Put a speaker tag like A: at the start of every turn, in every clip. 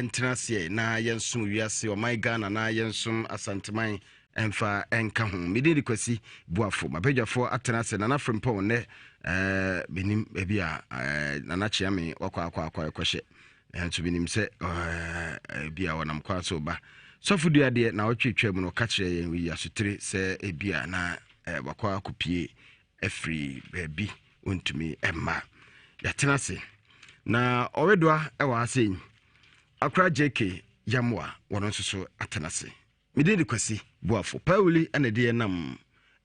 A: Ntena aseɛ na yɛnsom wiase, ɔman Ghana na yɛnsom Asanteman mfa nka ho. Me din de Kwasi Boafo. M'abadwafoɔ atena ase. Nana Frimpong nnɛ eh, menim baabi a eh, Nana Kyeame wakɔ akɔ akɔ ɛkɔhyɛ. Nanso menim sɛ eh, ebi a wɔnam kwan so ba. Sɔfo dua deɛ na ɔtwe twa mu no ɔka kyerɛ yɛn oyi asotire sɛ ebi a na eh, wakɔ akɔpie afiri baabi ɔntumi mma. Yɛatena ase na ɔwedoa wɔ ha sei. Akora JK Yamoa wɔn nso so atena ase. Medin de Kwasi Boafo. Pauli na ɛde yɛnam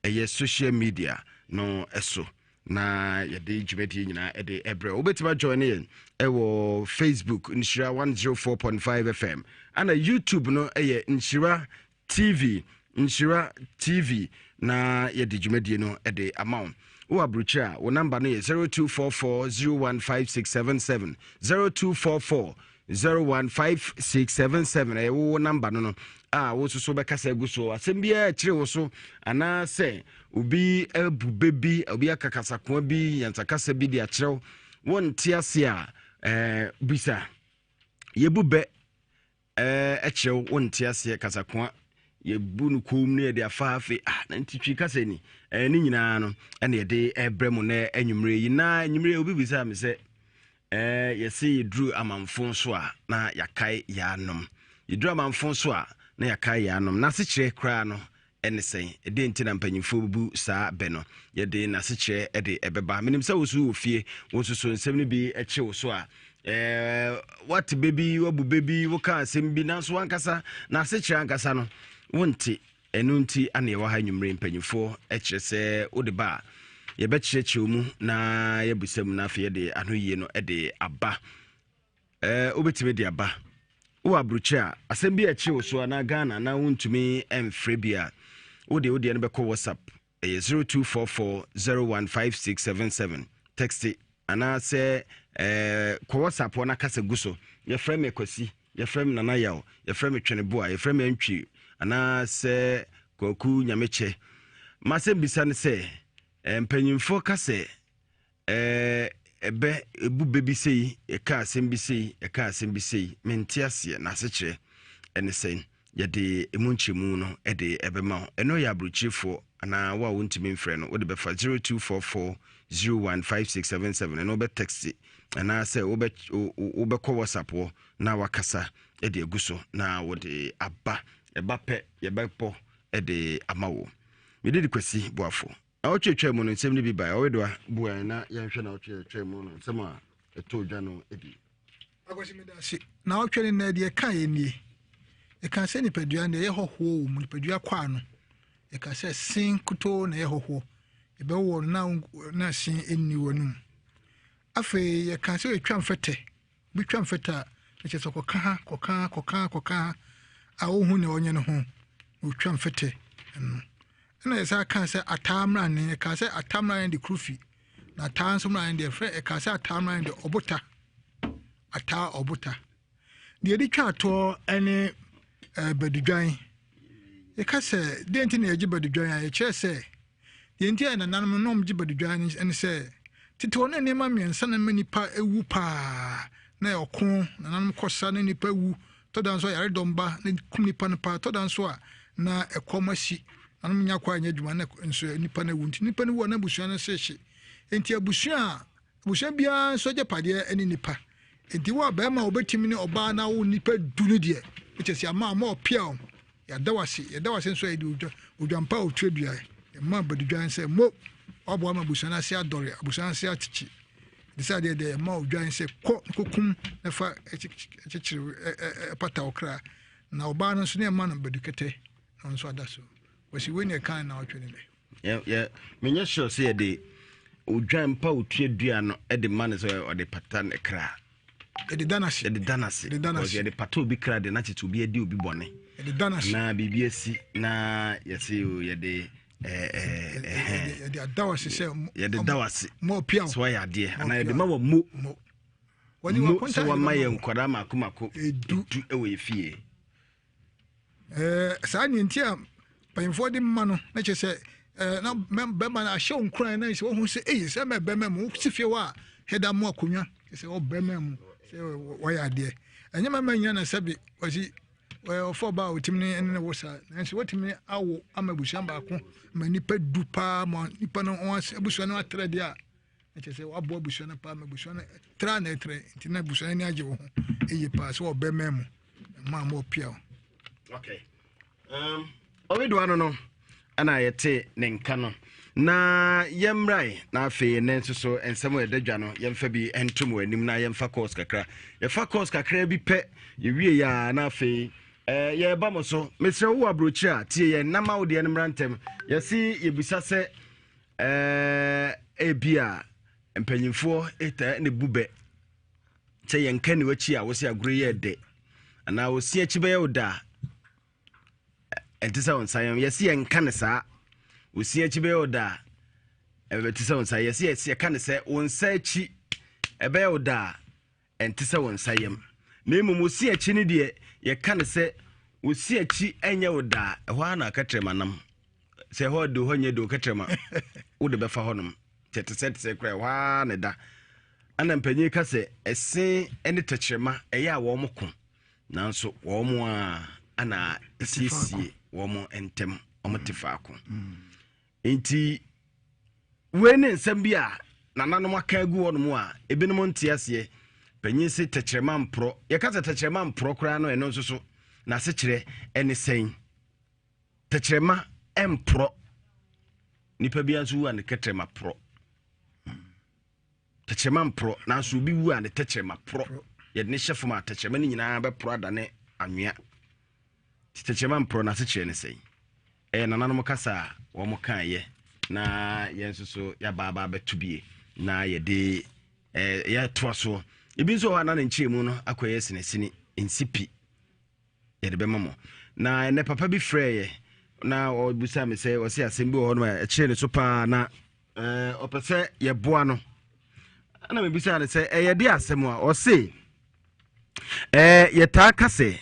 A: ɛyɛ social media no so na yɛde dwumadie nyinaa ɛde ɛbrɛ. Wobɛtumi ajoin yɛn ɛwɔ Facebook Nhyira 104.5 FM ana YouTube no ɛyɛ Nhyira TV, Nhyira TV na yɛde dwumadie no de ama wo. Wowɔ aburokyire a, wo namba no yɛ 0244015677, 0244015677 ɛyɛ wo namba no no a wo nso so bɛkasa agu so. Asɛm biara ɛkyere wo so anaasɛ obi abu bɛ bi, obi aka kasakoa bi, nyansakasa bi de akyerɛ wo, wonte ase a, ɛɛ bisa. Yɛbu bɛ Ɛɛ kyerɛ wo wonte aseɛ kasakoa yɛbu no koom no yɛde afa afei ah na nti twi kasa ni ɛɛ ne nyinaa no ɛna yɛde ɛbrɛ mu na anwummerɛ yi na anwummerɛ obi bisa me sɛ ɛɛ yɛse yɛduru amanfo so a na yɛakae yɛanom yɛduru amanfo so a na yɛakae yɛanom n'asekyerɛ koraa no Ɛne sɛn? Ɛdeɛn nti na mpanyimfoɔ bu saa bɛ no? Yɛde n'asekyerɛ de ɛbɛba. Menim sɛ wo nso wɔ fie, wo nso so nsɛm no bi kye wo so a, ɛɛ, woate bɛ bi, woabu bɛ bi, woka asɛm bi, nanso wankasa n'asekyerɛ ankasa no, wonte. Ɛno nti ana yɛwɔ ha anwummere mpanyimfoɔ kyerɛ sɛ wode ba a, yɛbɛkyerɛkyerɛ mu na yɛabusa mu na afei yɛde anoyie no de aba. Ɛɛ wobɛtumi de aba. Wowɔ aburokyire a, asɛm bi a ɛkye wo so anaa Ghana anaa wontumi mfrɛ bi a, wode wo deɛ no bɛkɔ WhatsApp. Ɛyɛ 0244015677. Texte anaasɛ ɛɛ kɔ WhatsApp hɔ na kasa gu so. Yɛfrɛ me Kwasi, yɛfrɛ me Nana Yaw, yɛfrɛ me Tweneboa, yɛfrɛ me Antwi anaasɛ Kwaku Nyamekyɛ. M'asɛm bisa ne sɛ, mpanyimfoɔ ka sɛ Ɛɛ, ɛbɛ, ebu bɛ bi sei, ɛka asɛm bi sei, ɛka asɛm bi sei, mente aseɛ, n'asekyerɛ ɛne sɛn? Yɛde emu nkyerɛmu no de ɛbɛma wo. Ɛno yɛ aburokyirefoɔ anaa wo a wontumi mfrɛ no, wode bɛfa 0244015677, ɛno wobɛ text anaasɛ wobɛ wobɛkɔ WhatsApp hɔ na wakasa de agu so na wode aba. Ɛba pɛ yɛbɛbɔ de ama wo. Mede de Kwasi Boafo. Naawɔtwe atwa mu no nsɛm no bi bae. Ɔwedoa bua yɛn na yɛnhwɛ naawɔtwe atwa mu no nsɛm a ɛtoo dwa no bi.
B: Akwasi meda ase. Naawɔtwe no nnɛ deɛ ɛka yɛn nie. Yɛka sɛ nipadua no deɛ ɛyɛ hɔhoɔ wɔ mu, nipadua kwaa no. Yɛka sɛ se nkutoo na ɛyɛ hɔhoɔ. Yɛbɛwɔ no na na se nni w'anum. Afei yɛka sɛ yɛtwa mfɛtɛ. Obi twa mfɛtɛ a, na kyerɛ sɛ kɔka ha, kɔka ha, kɔka ha, kɔka ha a ɔnhu nea ɔnyɛ no ho na ɔtwa mfɛtɛ no. Ɛna yɛsan kaa sɛ ataa mmrane, yɛkaa sɛ ataa mmrane de kuru fi, na ataa nso mmrane deɛ frɛ yɛkaa sɛ ataa mmrane de ɔbota, ataa ɔbota. Deɛ yɛde twa atoɔ ne eh, badudwan. Yɛka sɛ deɛ nti na yɛgye badudwan a yɛkyerɛ sɛ deɛ nti a nananom no gye badudwan ne sɛ tete hɔ no nneɛma mmiɛnsa na ɛma nipa wu paa na ɔko nananom kɔsa na nipa wu Tɔ da nso a yaredɔm ba na kum nipa no paa. Tɔ da nso a na ɛkɔm asi na nom nya kwan nyɛ adwuma na nso nipa no awu. Nti nipa no wu a na abusua no nso hye. Nti abusua a abusua biara nso agyapadeɛ ne nipa. Nti wo a bɛrima a wɔbɛtumi ne ɔbaa na awo nipa du no deɛ, kyɛ sɛ ama ama ɔpia wɔn. Yɛada wo ase. Yɛda wo ase nso a yɛde odwa odwampa a ɔtua dua. Yɛma badudwan sɛ mo waboa ma abusua no ase adɔre, abusua no ase akyekye. Te sɛ adeɛ deɛ ɛma odwan sɛ kɔ kɔkum na fa kyekyere pata wo kra na ɔbaa no nso ne ɛma no badu kɛtɛ na ɔno nso ada so wɔsi wei ne ɛka na ɔtwe ne
A: dɛ. Menyɛ sure sɛ yɛde odwan pa otua dua no de ma no sɛ ɔde pata ne kra.
B: Yɛde da n'ase.
A: Yɛde da n'ase.
B: Yɛde da n'ase.
A: Yɛde pata obi kra de na kyekye obi adi obi bɔne.
B: Yɛde da n'ase.
A: Na biribi asi na yɛse o yɛde
B: yɛde ada wase sɛ
A: yɛde da wase
B: mo pia
A: sɛ wayɛ adeɛ anaa yɛde ma wɔ mo mo sɛ wama yɛ nkwadaa mako mako edu ɛwɔ yɛ fie.
B: Ɛɛ saa nea nti a mpanyinfoɔ de ma no na kyerɛ sɛ ɛɛ na bɛrima no ahyɛ wɔn nkuran na sɛ wɔn ho sɛ eyi sɛ mɛ bɛrima mu si fie hɔ a hɛda mu akonnwa sɛ wɔ bɛrima mu sɛ wɔyɛ adeɛ Ɛnyɛ mmarima nyinaa na sɛbe wɔsi ɔfa ɔbaa a ɔtumi ne ne wo saa, nanso wɔtumi awo ama abusua baako ma nipa du paa ma nipa no wɔn abusua no atrɛ deɛ a, na kyerɛ sɛ waboa abusua no paa ma abusua no tra na ɛtrɛ, nti na abusua no ani agye wo ho ɛyie paa sɛ ɔbɛma mu ma ma ɔpia wo.
A: Okay. Ɔwedoa no no ɛna yɛte ne nka no na yɛmmrae na afei ɛnɛ nso so nsɛm a ɛda dwa no yɛmfa bi nto mu anim na yɛmfa course kakra, yɛfa course kakra bi pɛ yɛwie yɛ a na afei eh, yɛreba mo so. Mesrɛ wo wɔ aburokyire a tie yɛn na ma wo deɛ no mmra ntɛm. Yɛse yɛbisa sɛ eh, ebi a mpanyimfoɔ ɛtaa ne bu bɛ sɛ yɛnka ne wakyi a wosɛ agorɔ yɛ dɛ anaa wosi akyi bɛyɛ wo da a ɛnte sɛ wo nsa yɛn yɛsi yɛnka ne saa wosi akyi bɛyɛ wo da a ɛbɛte sɛ wo nsa yɛsi yɛsi yɛka ne sɛ wo nsa akyi ɛbɛyɛ wo da a ɛnte sɛ wo nsa yam na mmom wosi akyi no deɛ yɛka ne sɛ wosi akyi ɛnyɛ wo da a ɛhɔ ara na akɛtrɛma nam sɛ ɛhɔ de hɔ nyɛ de okɛtrɛma wode bɛfa hɔnom kyɛ te sɛ te sɛ kora ɛhɔ ara na ɛda. Ɛna mpanyin ka sɛ ɛse ne tɛkyerɛma ɛyɛ a wɔn ko, nanso wɔn a ana siesie wɔn ntɛm, wɔn te faako. Nti wei ne nsɛm bi a nananom aka agu hɔnom a ebinom nte aseɛ. Panyin se tɛkyerɛma mporɔ. Yɛka sɛ tɛkyerɛma mporɔ koraa no, ɛno nso so n'asekyerɛ ɛne sɛn? Tɛkyerɛma mporɔ. Nipa biara nso wu a ne kɛtrɛma porɔ. Tɛkyerɛma mporɔ, nanso obi wu a ne tɛkyerɛma porɔ. Yɛde ne hyɛ fam a, tɛkyerɛma no nyinaa bɛporɔ adane anwea. Nti tɛkyerɛma mporɔ no asekyerɛ ne sɛn? Ɛyɛ nananom kasa a wɔn kaeɛ na yɛn nso so yɛaba aba abɛto bie na yɛde eh, yɛtoa soɔ. Ebi nso wɔ hɔ a na ne nkyerɛmu no akɔyɛ sinasini, nsipi. Yɛde bɛma mo. Na ɛnɛ papa bi frɛeɛ na ɔbusa me sɛ ɔse asɛm bi wɔ hɔ no a ɛkyerɛ ne so paa na ɔpɛ sɛ yɛboa no. Ɛna mebisa no sɛ ɛyɛ de asɛm a ɔse yɛtaa ka sɛ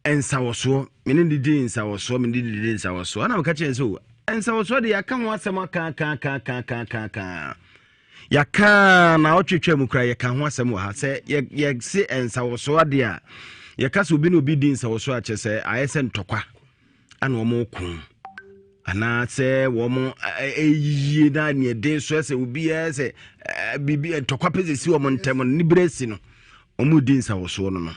A: nsawɔsoɔ, mene ne di nsawɔsoɔ, mene ne di nsawɔsoɔ. Ɛna meka kyerɛ sɛ nsawɔsoɔ de yɛaka ho asɛm akaakaakaakaaka, yɛaka na ɔtwetwa mu koraa, yɛka ho asɛm wɔ ha sɛ yɛse nsawɔsoɔ adeɛ a yɛka sɛ obi ne obi di nsawɔsoɔ akyɛ sɛ ayɛ sɛ ntɔkwa ana wɔn ko anaasɛ wɔn ɛyiyie na neɛ den so sɛ obiara sɛ biribi ntɔkwa pɛ sɛ si wɔn ntɛm no ne berɛ si no wɔn di nsawɔsoɔ no no.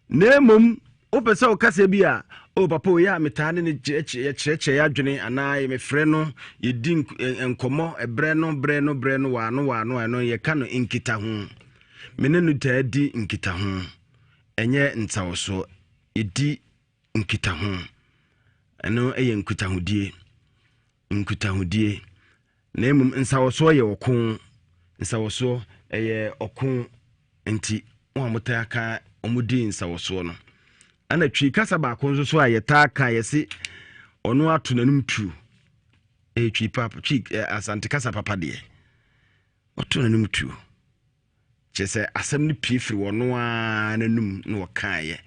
A: Na mmom wopɛ sɛ wokasa bi a, o papa oyɛ a metaa ne no yɛkyerɛkyerɛ yɛ adwene anaa mefrɛ no yɛdi nkɔmmɔ ɛberɛ no berɛ no berɛ no waano waano a ɛno yɛka no nkitaho. Me ne no taa di nkitaho, ɛnyɛ nsawɔsoɔ, yɛdi nkitaho. Ɛno yɛ nkitahodie, nkitahodie. Na mmom nsawɔsoɔ yɛ ɔko, nsawɔsoɔ ɛyɛ ɔko nti wɔn a wɔtaa ka wɔn di nsawɔsoɔ no. Ɛna Twi kasa baako nso so a yɛtaa ka yɛse ɔno ato n'anum tuo. Ɛyɛ Twi papa, Twi Asante kasa papa deɛ. Ɔto n'anum tuo. Kyerɛ sɛ asɛm no pue firi ɔno ara n'anum na ɔkaeɛ.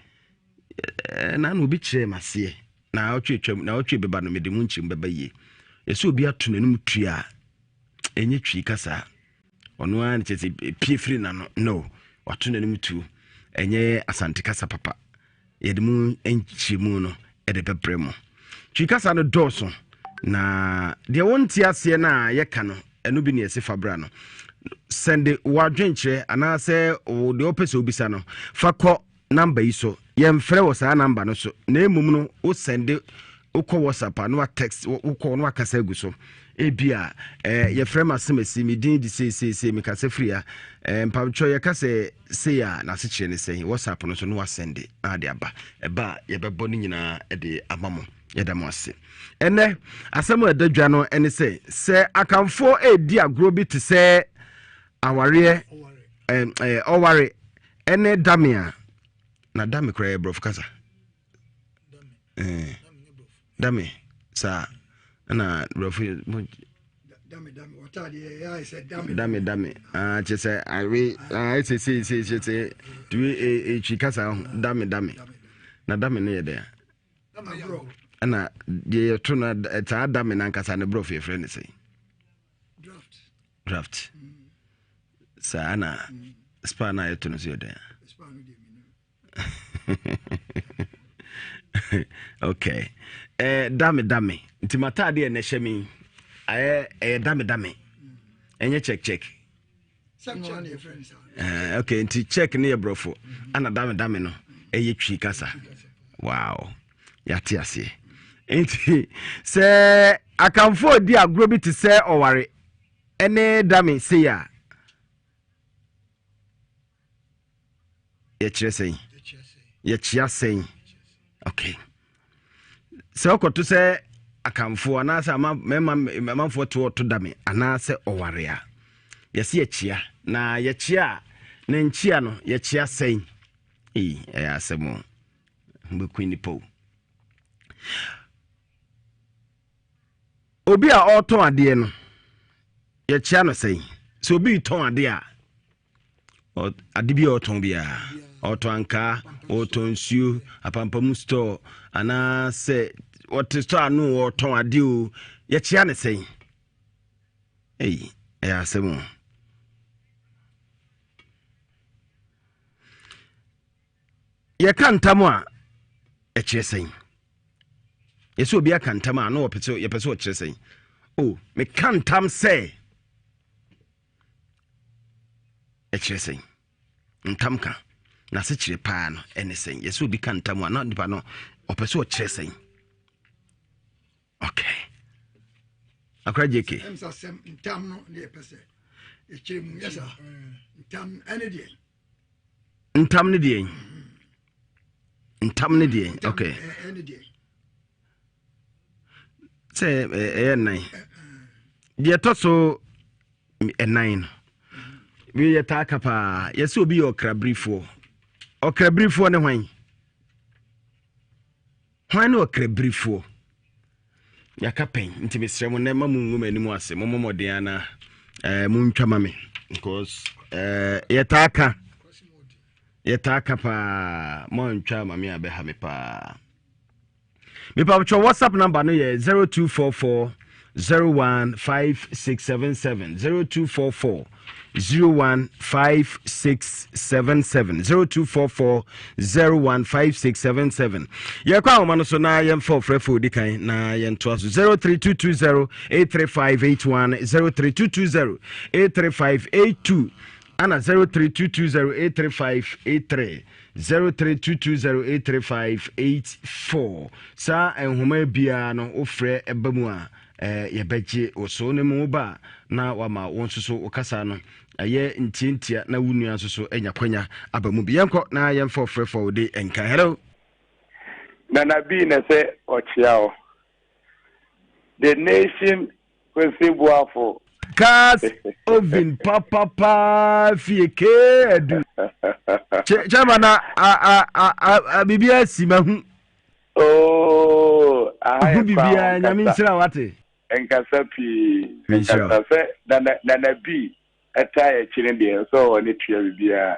A: Na na obi kyerɛɛ me aseɛ. Na ɔtwe twam, na ɔtwe bɛba no, mede mu nkyerɛmu bɛba yie. Ɛsɛ obi ato n'anum tue a, ɛnyɛ twi kasa. Ɔno ara kyerɛ sɛ pue firi n'ano. No, wato n'anum tuo. Ɛnyɛ Asante kasa papa. Yɛde mu nkyerɛmu no de bɛbrɛ mo. Twi kasa no dɔɔso, na deɛ wonte aseɛ no a yɛka no, ɛno bi ne ɛse fa bra no. Sɛnde w'adwenkyerɛ anaasɛ deɛ wopɛ sɛ wobisa no fa kɔ namba yi so. Yɛmfrɛ wɔ saa namba no so, na mmom no wo sɛnde wokɔ WhatsApp a na wa text, wokɔ na wakasa agu so. Ebi a eh, yɛfrɛ ma asɛmasi, me din de seeseesei, mekasa firi ha, eh, mpamkyɛ yɛka sɛ sei a n'asekyerɛ ne sɛn. WhatsApp no so na wasɛnde na ade aba. Ɛba a yɛbɛbɔ no nyinaa de ama mo. Yɛda mo ase. Ɛnɛ asɛm a ɛda dwa no ne sɛ, sɛ Akanfoɔ redi agorɔ bi te sɛ awareɛ, ɔware ɛne dame a, na dame koraa yɛ borɔfo kasa. Dame saa ɛna borɔfo dame dame ah, kyɛ sɛ awe ah, ɛsɛ sei sei kyɛ sɛ tumi ɛtwi kasa ho dame dame na dame no yɛ dɛn ɛna deɛ yɛto no saa dame no ankasa ne borɔfo yɛfrɛ no sɛn? Draft. Saa na. Spa no a yɛto no so yɛ dɛn? Okay. Eh, dame dame. Nti m'ataadeɛ na ɛhyɛ me ayɛ ɛyɛ dame dame. Ɛnyɛ check check. Eh, okay, nti check no yɛ borɔfo. Ana dame dame no ɛyɛ twi kasa. Wow. Yɛate aseɛ. Nti sɛ akamfoɔ di agorɔ bi te sɛ ɔware ɛne dame sei a yɛkyerɛ sɛn yɛkyea sɛn okay sɛ ɔkɔto sɛ akamfoɔ anaasɛ ama mmarima amanfoɔ te ɔto dame anaasɛ ɔware a yɛse yɛkyea na yɛkyea a ne nkyea no yɛkyea sɛn ei ɛyɛ asɛm o bɛku nnipa o Obi a ɔretɔn adeɛ no, yɛkyea no sɛn? Sɛ obi retɔn adeɛ a, ade bi a ɔtɔn biara, ɔtɔn ankaa, ɔtɔn nsuo, apampamu store, anaasɛ ɔte store ano ɔtɔn adeɛ o, yɛkyea no sɛn? Ei, ɛyɛ asɛm o. Yɛka ntam a, ɛkyerɛ sɛn? Yɛsɛ obi aka ntam a, na wɔpɛ sɛ yɛpɛ sɛ ɔkyerɛ sɛn? O, oh, meka ntam sɛ ɛkyerɛ sɛn? Ntam ka n'asekyerɛ paa no ɛne sɛn? Yɛsɛ obi ka ntam a, na nipa no ɔpɛ sɛ ɔkyerɛ sɛn? Okay. Akora JK.
B: Ntam no ne yɛpɛ sɛ ɛkyerɛ mu yɛ saa ntam ɛne deɛ
A: Ntam ne deɛn? Ntam ne deɛn? Okay. Sɛ ɛyɛ nnan. Deɛ ɛtɔ so ɛnan no, wei yɛ taa ka paa. Yɛsɛ obi yɛ ɔkrabirifoɔ. Ɔkrabirifoɔ ne hwan? Hwan ne ɔkrabirifoɔ? Yɛaka pɛn nti mesrɛ mo nnɛ ma mo ngu m'anim ase mommɔ mmɔden ana eh, montwa ma me because eh, yɛtaa ka yɛtaa ka paa moantwa ma me a bɛha me paa. Mepatwɔ WhatsApp number no yɛ 0244 015677 0244 015677 0244 015677 yɛkɔ ahoma no so na yɛmfa ɔfrɛfo odi kan na yɛntoa so 03220 83581 03220 83582 ana 03220 83583 03220 83584 saa nhoma biara no wofrɛ ɛba mu a eh, yɛbɛgye wo so ne mu woba a na wama wo nso so wo kasa no ɛyɛ ntiantia na wo nua nso so anya kwanya aba mu bi. Yɛnkɔ na yɛmfa ɔfrɛfo a ɔde nka. Hello.
C: Nana B na sɛ ɔkyea wo. The nation Kwesi Boafo.
A: Gas oven papapaa fie kee adu. Chairman na a a a a biribi asi mahu.
C: Oh, aha
A: yɛ kwan ho nkasa. Nyame nhyira wate.
C: Nkasa pii. Nkasa sɛ nana nana bi ɛtaa yɛ akyi no deɛ sɛ ɔwɔ ne tua biribiara.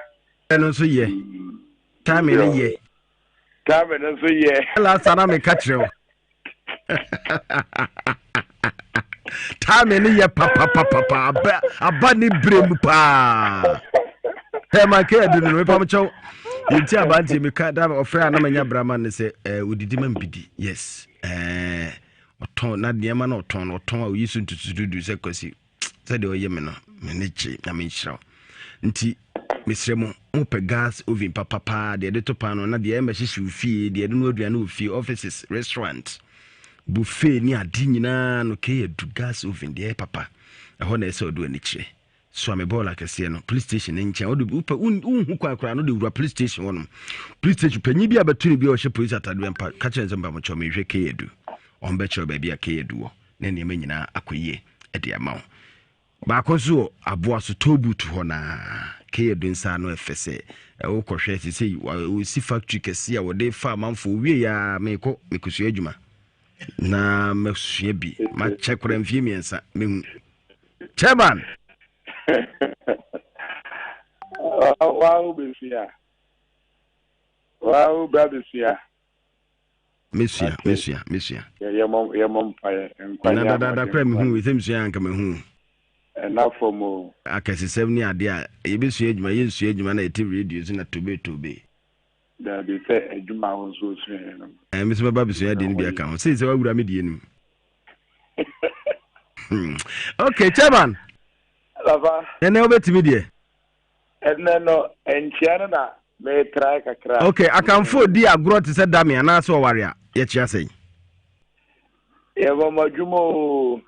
A: Ɛno nso yɛ. Time no yɛ.
C: Time no nso yɛ.
A: Last time na meka kyerɛ wo. Time no yɛ papapapapa aba aba ne berɛ mu paa. Herman K. Adu no mepa kyɛw. Yɛnti abanteɛ meka da ɔfrɛ a na manya brama ne sɛ eh, odidi ma mbidi. Yes. Eh, ɔtɔn na nneɛma na ɔtɔn no ɔtɔn a oyi so ntutududu sɛ kwasi sɛdeɛ ɔyɛ me no m'ani gye na menhyira wo nti mesrɛ mo mopɛ gas oven papapaa deɛ ɛde to paano na deɛ ɛmɛ hyehye wo fie deɛ ɛde no aduane wɔ fie offices restaurant buffet ne ade nyinaa no kɛyɛ du gas oven deɛ ɛyɛ papa ɛhɔ na ɛsɛ ɔde ani kyerɛ soame bɔɔl akɛseɛ no police station ne nkyɛn wode wopɛ wonhu kwan koraa no de wura police station hɔnom police station panyin bi a bɛto no bi a ɔhyɛ police atadeɛ mpa ka kyerɛ nsɛ mpamokyɛw mehwɛ kɛyɛ du ɔmbɛkyerɛ baabi a kɛyɛ du wɔ na nneɛma nyinaa akɔ yie de ama wo. Baako nso wɔ aboa so toll booth hɔ na keyɛ do nsa ano ɛfɛ sɛ wokɔhwɛ sɛ sɛ wɔsi factory kɛse a wɔde fa amanfoɔ wie ya mekɔ mekɔsua adwuma na masua bi makyɛ kora mfie mmiɛnsa mehu chairman.
C: Wa wo bɛsua wa wo bra bɛsua.
A: Mesua, mesua, mesua.
C: Yɛmmɔ mpaeɛ nkwa
A: ne ahoɔden. Na dadaada koraa mehu wei sɛ mesua anka mahu.
C: Ɛna fam o.
A: Akɛsesɛm ne adeɛ a yɛbɛsua adwuma, yɛnsua adwuma na yɛte radio so na tobe tobe.
C: Daabi, sɛ adwuma a wo nso wosuaeɛ no.
A: Ɛɛ, me nso mɛba abɛsua adeɛ no bi aka ho. Sei sɛ woawura me deɛ no mu. Okay, chairman.
C: Papa.
A: Ɛnɛ wobɛtumi deɛ?
C: Ɛnɛ no, nkyea no na metrae kakra.
A: Okay, Akanfoɔ di agorɔ te sɛ dame anaasɛ ɔware a, yɛkyea sɛn?
C: Yɛbɔ mo adwuma o.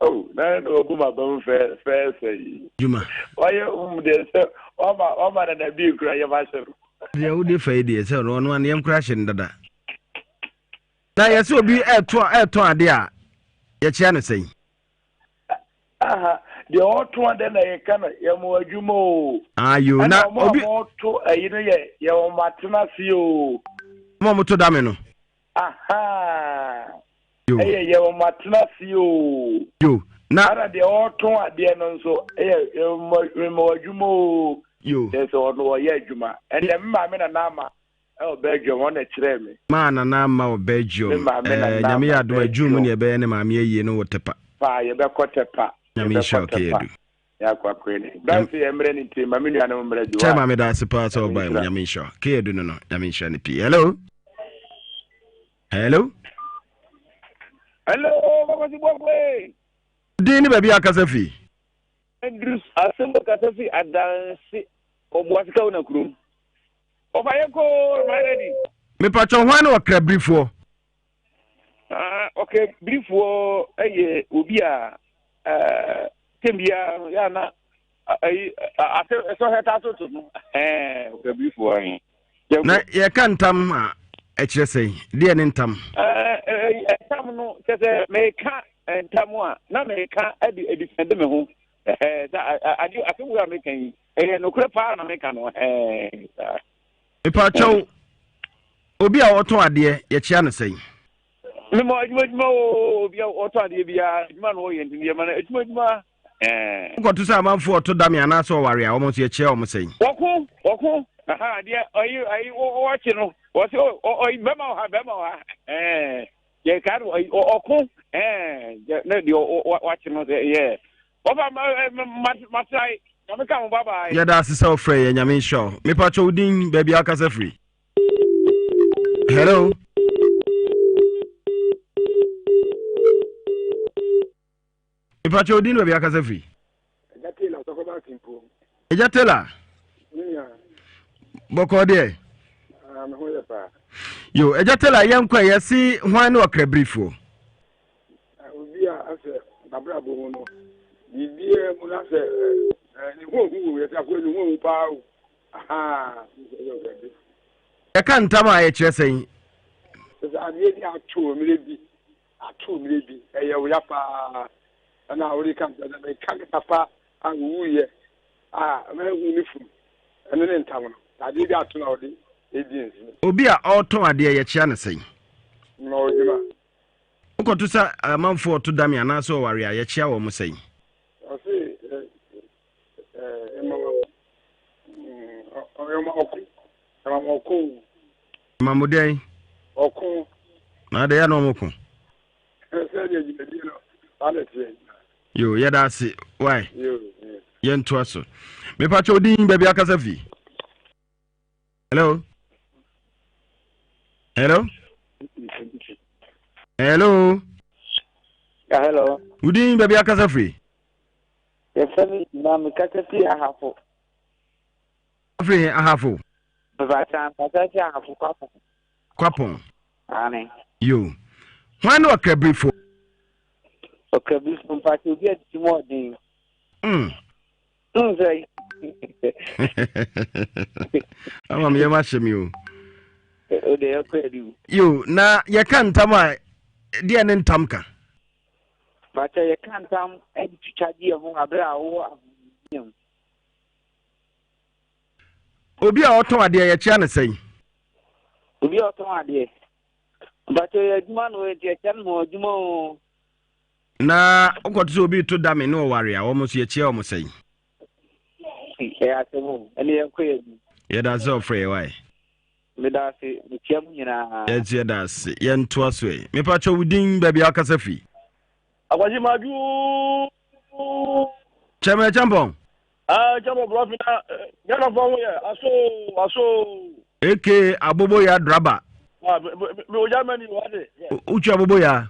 C: Oh, na na obu ma bɛm fɛ fɛ sɛ yi.
A: Juma.
C: Ɔyɛ deɛ sɛ ɔma ɔma na na bi kura yɛ ma hyɛ no.
A: Deɛ wode fa yi deɛ sɛ ɔno ɔno ano yɛm kura hyɛ no dada. Na yɛsɛ obi ɛɛto ɛɛtɔn adeɛ a yɛkyea no sɛn?
C: Aha, deɛ ɔtɔn adeɛ na yɛka no yɛ mo adwuma o.
A: Ayo na obi.
C: Ɛna ɔmo a ɔto ayi no yɛ yɛ wɔn atena ase o.
A: Ɔmo a ɔmo to dame no.
C: Ahaa. Yo. Ɛyɛ yɛ wɔn atena ase o.
A: Yo. Na.
C: Ana deɛ ɔretɔn adeɛ no nso ɛyɛ mma adwuma o.
A: Yo.
C: Kyerɛ sɛ ɔno ɔyɛ adwuma. Ɛnna me maame nana ama ɛwɔ Belgium ɔna kyerɛɛ me.
A: Maa nana ama wɔ Belgium.
C: Me maame nana
A: ama Nyame yɛ adom a June mu ne ɛbɛyɛ ne maame ayie no wɔ Tepa.
C: Paa yɛbɛkɔ Tepa.
A: Nyame nhyira wo Keyadu.
C: Yɛakɔ akɔyɛ ne. Danse yɛ mmerɛ ne nti ma me nuanom mmerɛ bi.
A: Chairman meda ase paa sɛ ɔbae mu Nyame nhyira wo. Keyadu no no Nyame nhyira no pii. Hello. Hello.
D: Hello, Papa Sibwakwe.
A: Din ne baabi akasa fi.
D: Idris asɛm kasa fi adanse ɔboase ka na kurom. Ɔfa yɛn kɔ my ready.
A: Mepatwɔ hwan ne ɔkrabirifoɔ?
D: Ah, ɔkrabirifoɔ yɛ obi a tɛm biara no yɛ ana ayi ase sɔhwɛ ta so to no ɛɛ ɔkrabirifoɔ he.
A: Na yɛka ntam a ɛkyerɛ sɛn? Deɛ ne ntam?
D: Ntam no kyɛ sɛ meka ntam a na meka de adifɛnde me ho. Sɛ ade asɛm wei a meka yi ɛyɛ nokorɛ paa na meka no saa.
A: Mepakyɛw, obi a ɔtɔn adeɛ yɛkyea no sɛn?
D: Mema adwuma adwuma o, obi a ɔtɔn adeɛ biara adwuma na ɔyɛ nti yɛma no adwuma adwuma.
A: Wokɔto sɛ amanfoɔ ɔto dame anaasɛ ɔware a, wɔn nso yɛkyea wɔn sɛn?
D: Wɔko, wɔko, aha, deɛ ɔyi, ayi, wɔkye no, wɔse ɔyi, bɛma ɔha, bɛma ɔha, ɛɛ, yɛkaa no, ɔyi, ɔko, ɛɛ, ne deɛ wakye no sɛ, yɛ, wɔfa, matrae, nyame ka mo, bye bye.
A: Yɛda ase sɛ wofrɛ yɛ, Nyame nhyira wo. Mepakyɛ wo din, baabi a wokasa firi. Hello. Mepakyɛ wo din ne baabi akasa firi.
E: Agya Taylor ɔsɔfo ba Simpo.
A: Agya Taylor.
E: Nua.
A: Bɔkɔɔ deɛ.
E: Ah, me ho yɛ paa.
A: Yo, Agya Taylor yɛn kɔ yɛ se hwan ne ɔkrabirifoɔ?
E: Ah, obi a asɛ n'abrabɔ mu no biribiara mu na sɛ ne ho ohu yɛ sɛ akoa ne ho ohu paa o. Aha, ɛyɛ ɔkrabirifoɔ.
A: Yɛka ntam a yɛkyerɛ sɛn?
E: Sɛ adeɛ bi ato mmerɛ bi Ato mmerɛ bi, ɛyɛ wo ya paa ɛna wode ka ntam sɛ meka me papa a ɔwuiɛ a manhu ne funu, ɛno ne ntam no. Adeɛ bi ato na wode redi nse.
A: Obi a ɔretɔn adeɛ yɛkyea no sɛn?
E: Mma wo adwuma.
A: Wokɔto sɛ amanfoɔ ɔto dame anaasɛ ɔware a yɛkyea wɔn sɛn?
E: Ɔse ɛma ɛma ɔko ɛma ɔko.
A: Ɛma mo dɛn?
E: Ɔko.
A: Na adɛn ya na ɔmo ko?
E: Sɛ deɛ dwumadie no saa na ɛteɛ.
A: Yo, yɛda ase. Why? Yo, yɛntoa so. Mepakyɛ odin baabi akasa fi. Hello? Hello? Hello?
F: Yeah, hello.
A: Udin baabi akasa firi?
F: Yɛfrɛ me na mekasa firi Ahafo.
A: Firi he Ahafo?
F: Mepakyɛ mekasa firi Ahafo Kwapɔn.
A: Kwapɔn.
F: Aane.
A: Yo. Hwan ne ɔkrabirifo?
F: Ɔkrabirifo mpakyɛ obi a titi mu ɔden. Sɛ.
A: Ama me yam ahyɛ me o.
F: O de yɛkɔ anim.
A: Yo, na yɛka ntam a deɛ ne ntam ka?
F: Mpakyɛ yɛka ntam de twitwa gye yɛn ho abere a wowɔ ahohiahia mu.
A: Obi a ɔtɔn adeɛ yɛkyea no sɛn?
F: Obi a ɔtɔn adeɛ. Mpakyɛ yɛ adwuma no nti yɛkyea no ma adwuma o.
A: Na wokɔto sɛ obi reto dame ne ɔware a wɔn nso yɛkyea wɔn sɛn?
F: Ɛyɛ asɛm o, ɛne yɛnkɔ yɛ anim.
A: Yɛda ase sɛ ɔfrɛ yɛ wae.
F: Meda ase, mekyia mo nyinaa.
A: Yɛnso yɛda ase. Yɛntoa so ɛ. Mepakyɛ wo din, baabi a wokasa firi?
G: Akwasi Madu.
A: Chairman Champon.
G: Ah, Champon Brɔfi na Ghana fɔ ho yɛ aso aso.
A: Eke aboboya draba.
G: Ah, me o Germany wa de.
A: Uchu aboboya.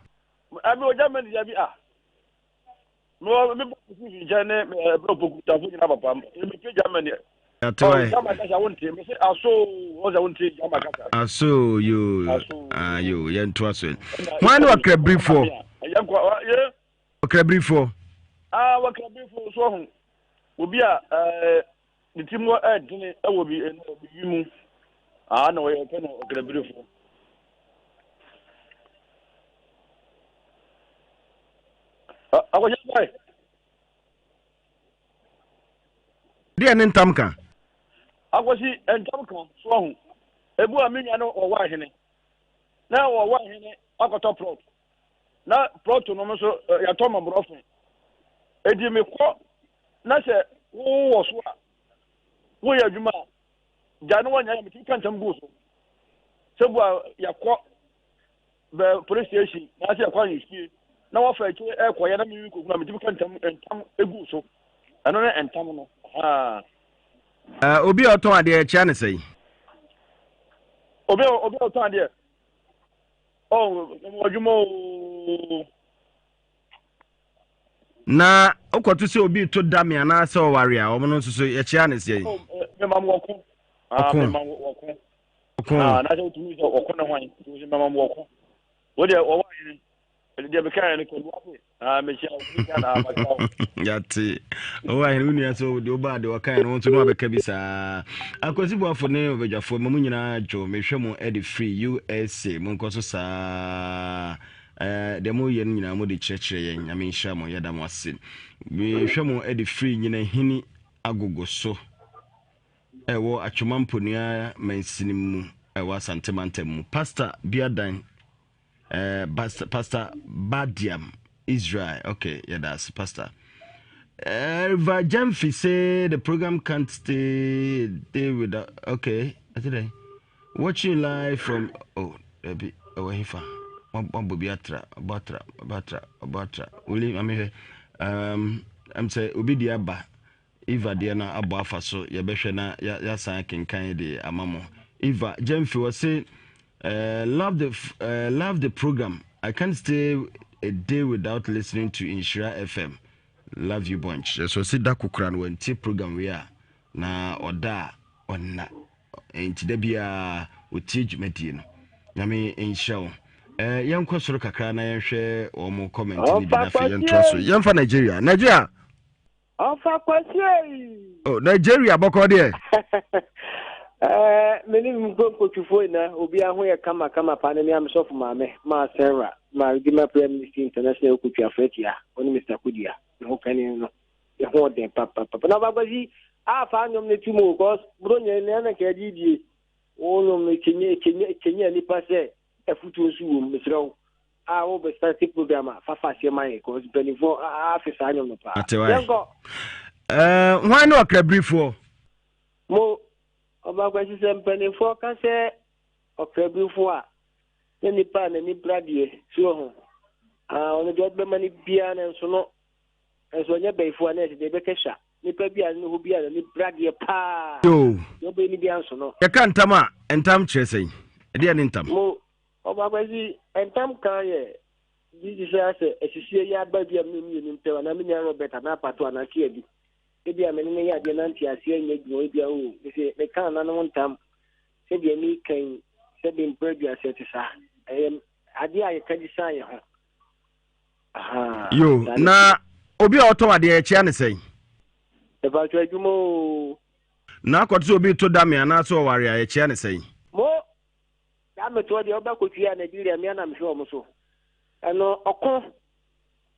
G: Ah, me o Germany ya bi ah. Me o me bɔ nkyɛn ne bro poku tafo nyina papa. Me pe Germany.
A: Atoe.
G: Jama kasa wonte. Me se aso o se wonte jama kasa.
A: Aso yo. Ah yo, yɛntoa so. Hwan ne ɔkrabirifoɔ? Ɔkrabirifoɔ.
G: Ah, ɔkrabirifoɔ so ho. Obi a eh ne ti mu ɛdene ɛwɔ bi bi mu. Ah, na ɔyɛ pɛ no ɔkrabirifoɔ. Akɔhyɛ bye.
A: Deɛ ne ntam ka.
G: Akwasi, ntam ka, so wahu. Ebu a me nua no wɔwɔ ahene. Na wɔwɔ ahene akɔtɔ plot. Na plot no nso yɛatɔ ma borɔfo. Edi mekɔ na sɛ wowɔ so a woyɛ adwuma a gya no wɔnyɛ yɛ metumi ka ntam gu so. Sɛ bu a yɛkɔ bɛ police station na sɛ yɛkɔ ahemfie na wɔfa akyire ɛkɔyɛ na mimi kɔkunu a metumi ka ntam ntam egu so ɛno ne ntam no haa.
A: Obi a ɔtɔn adeɛ ɛkyea ne sɛn?
G: Obi a obi a ɔtɔn adeɛ oh mewɔ adwuma oo.
A: Na wokɔto sɛ obi to da me anaasɛ ɔware a wɔn no nso so yɛkyea ne sɛn?
G: Mema wɔko.
A: Ɔko.
G: Mema wɔko.
A: Ɔko.
G: Ah, na sɛ wotumi sɛ ɔko ne hwan nti wosi mɛma mo ɔko. Wo deɛ ɔwɔ ahene deɛ meka yɛ no kadu ase. Ah, mehyia wo mehyia na makyia wo.
A: Yate. Ɔwɔ ahene wo nua sɛ deɛ wobaa deɛ ɔka yɛ no wo nso no abɛka bi saa. Akwasi Boafo ne ɔbadwafoɔ ma mo nyinaa dwo mehwɛ mo de firi USA monkɔ so saa. Eh, deɛ moyɛ no nyinaa mode kyerɛkyerɛ yɛn. Nyame nhyira mo yɛda mo ase. Mehwɛ mo de firi Nyinahini agogo so. Ɛwɔ Atwoma Mponua mansini mu ɛwɔ Asante mantam mu. Pastor Biadan eh, Pastor Badiam Israel. Okay, yɛda ase Pastor. Eva Jamfi say the program can't stay day without. Okay, I think watching live from oh, ɛbi ɛwɔ hefa wabɔ bi atra ɔbɔ atra ɔbɔ atra ɔbɔ atra wuli maame hwɛ um, ɛm sɛ obi di aba Eva deɛ no abɔ afa so yɛbɛhwɛ na yɛasan akenkan de ama mo. Eva Gyamfi ɔse uh, love the uh, love the program. I can't stay a day without listening to Nhyira FM. Love you bunch. So ɔse da kokora no wantie program wei a na ɔda a ɔnna. Nti da biara ɔtie dwumadie no. Nyame nhyira wo. Eh, yɛnkɔ soro kakra na yɛnhwɛ wɔn comment no bi na afei yɛntoa so. Yɛmfa Nigeria. Nigeria!
H: Ɔfa Kwasi ei.
A: Oh, Nigeria bɔkɔ deɛ.
H: Eh, me ne mpo nkotwifo nyinaa obiara ho yɛ kama kama paa ne me amesɔfo maame maa Sarah ma Redeemer Prayer Ministry International Okotwi Afratia ɔne Mr. Kodia ne ho kani no ne ho ɔden papapapa na ɔba Kwasi afa nnwom no to mu cause bro nyɛ ne na nka yɛde die wo nnwom no ɛkyɛnyɛ ɛkyɛnyɛ ɛkyɛnyɛ nipa sɛ afutuo nso wɔ mu mesrɛ wo a wo bɛ start program a fa fa aseɛ ma yɛ cause mpanimfoɔ afe saa nwom no paa.
A: Ate wae.
H: Yɛnkɔ.
A: Eh, hwan ne ɔkrabirifoɔ?
H: Mo, Ɔba Kwasi sɛ mpanimfoɔ ka sɛ ɔkrabirifoɔ a, na nipa a n'ani bra deɛ, so wɔ ho. Ah, ɔno deɛ ɔde bɛma no biara no nso no, nso ɔnyɛ bɛyifoɔ a na ɛsɛ deɛ ɛbɛkɛ hwa. Nipa bi a ne ho bi a n'ani bra deɛ paa.
A: Yoo.
H: Deɛ ɔbɛyɛ no biara nso no.
A: Yɛka ntam a, ntam kyerɛ sɛn? Ɛdeɛ ne ntam?
H: Mo, Ɔba Kwasi, ntam ka yɛ bi te sɛ asɛ asisie yi aba bi a me mmienu ntam anaa me nua Robert anaa Pato anaa Kiadi. Ebi a me ne no yɛ adeɛ na nteaseɛ nyɛ adwuma ebi a oo mese meka nananom ntam sɛ deɛ meka yi sɛ de mprɛ aduasa ɛte saa. Ɛyɛ adeɛ a yɛka de san yɛ ho. Ahaa.
A: Yo, na obi a ɔtɔn adeɛ yɛkyea ne sɛn?
H: Ɛpatwa adwuma oo.
A: Na akɔte sɛ obi to dame anaasɛ ɔware a yɛkyea ne sɛn?
H: Mo Saa metoɔ deɛ woba kotwi a Nigeria mea na mehwɛ wɔn so. Ɛno ɔko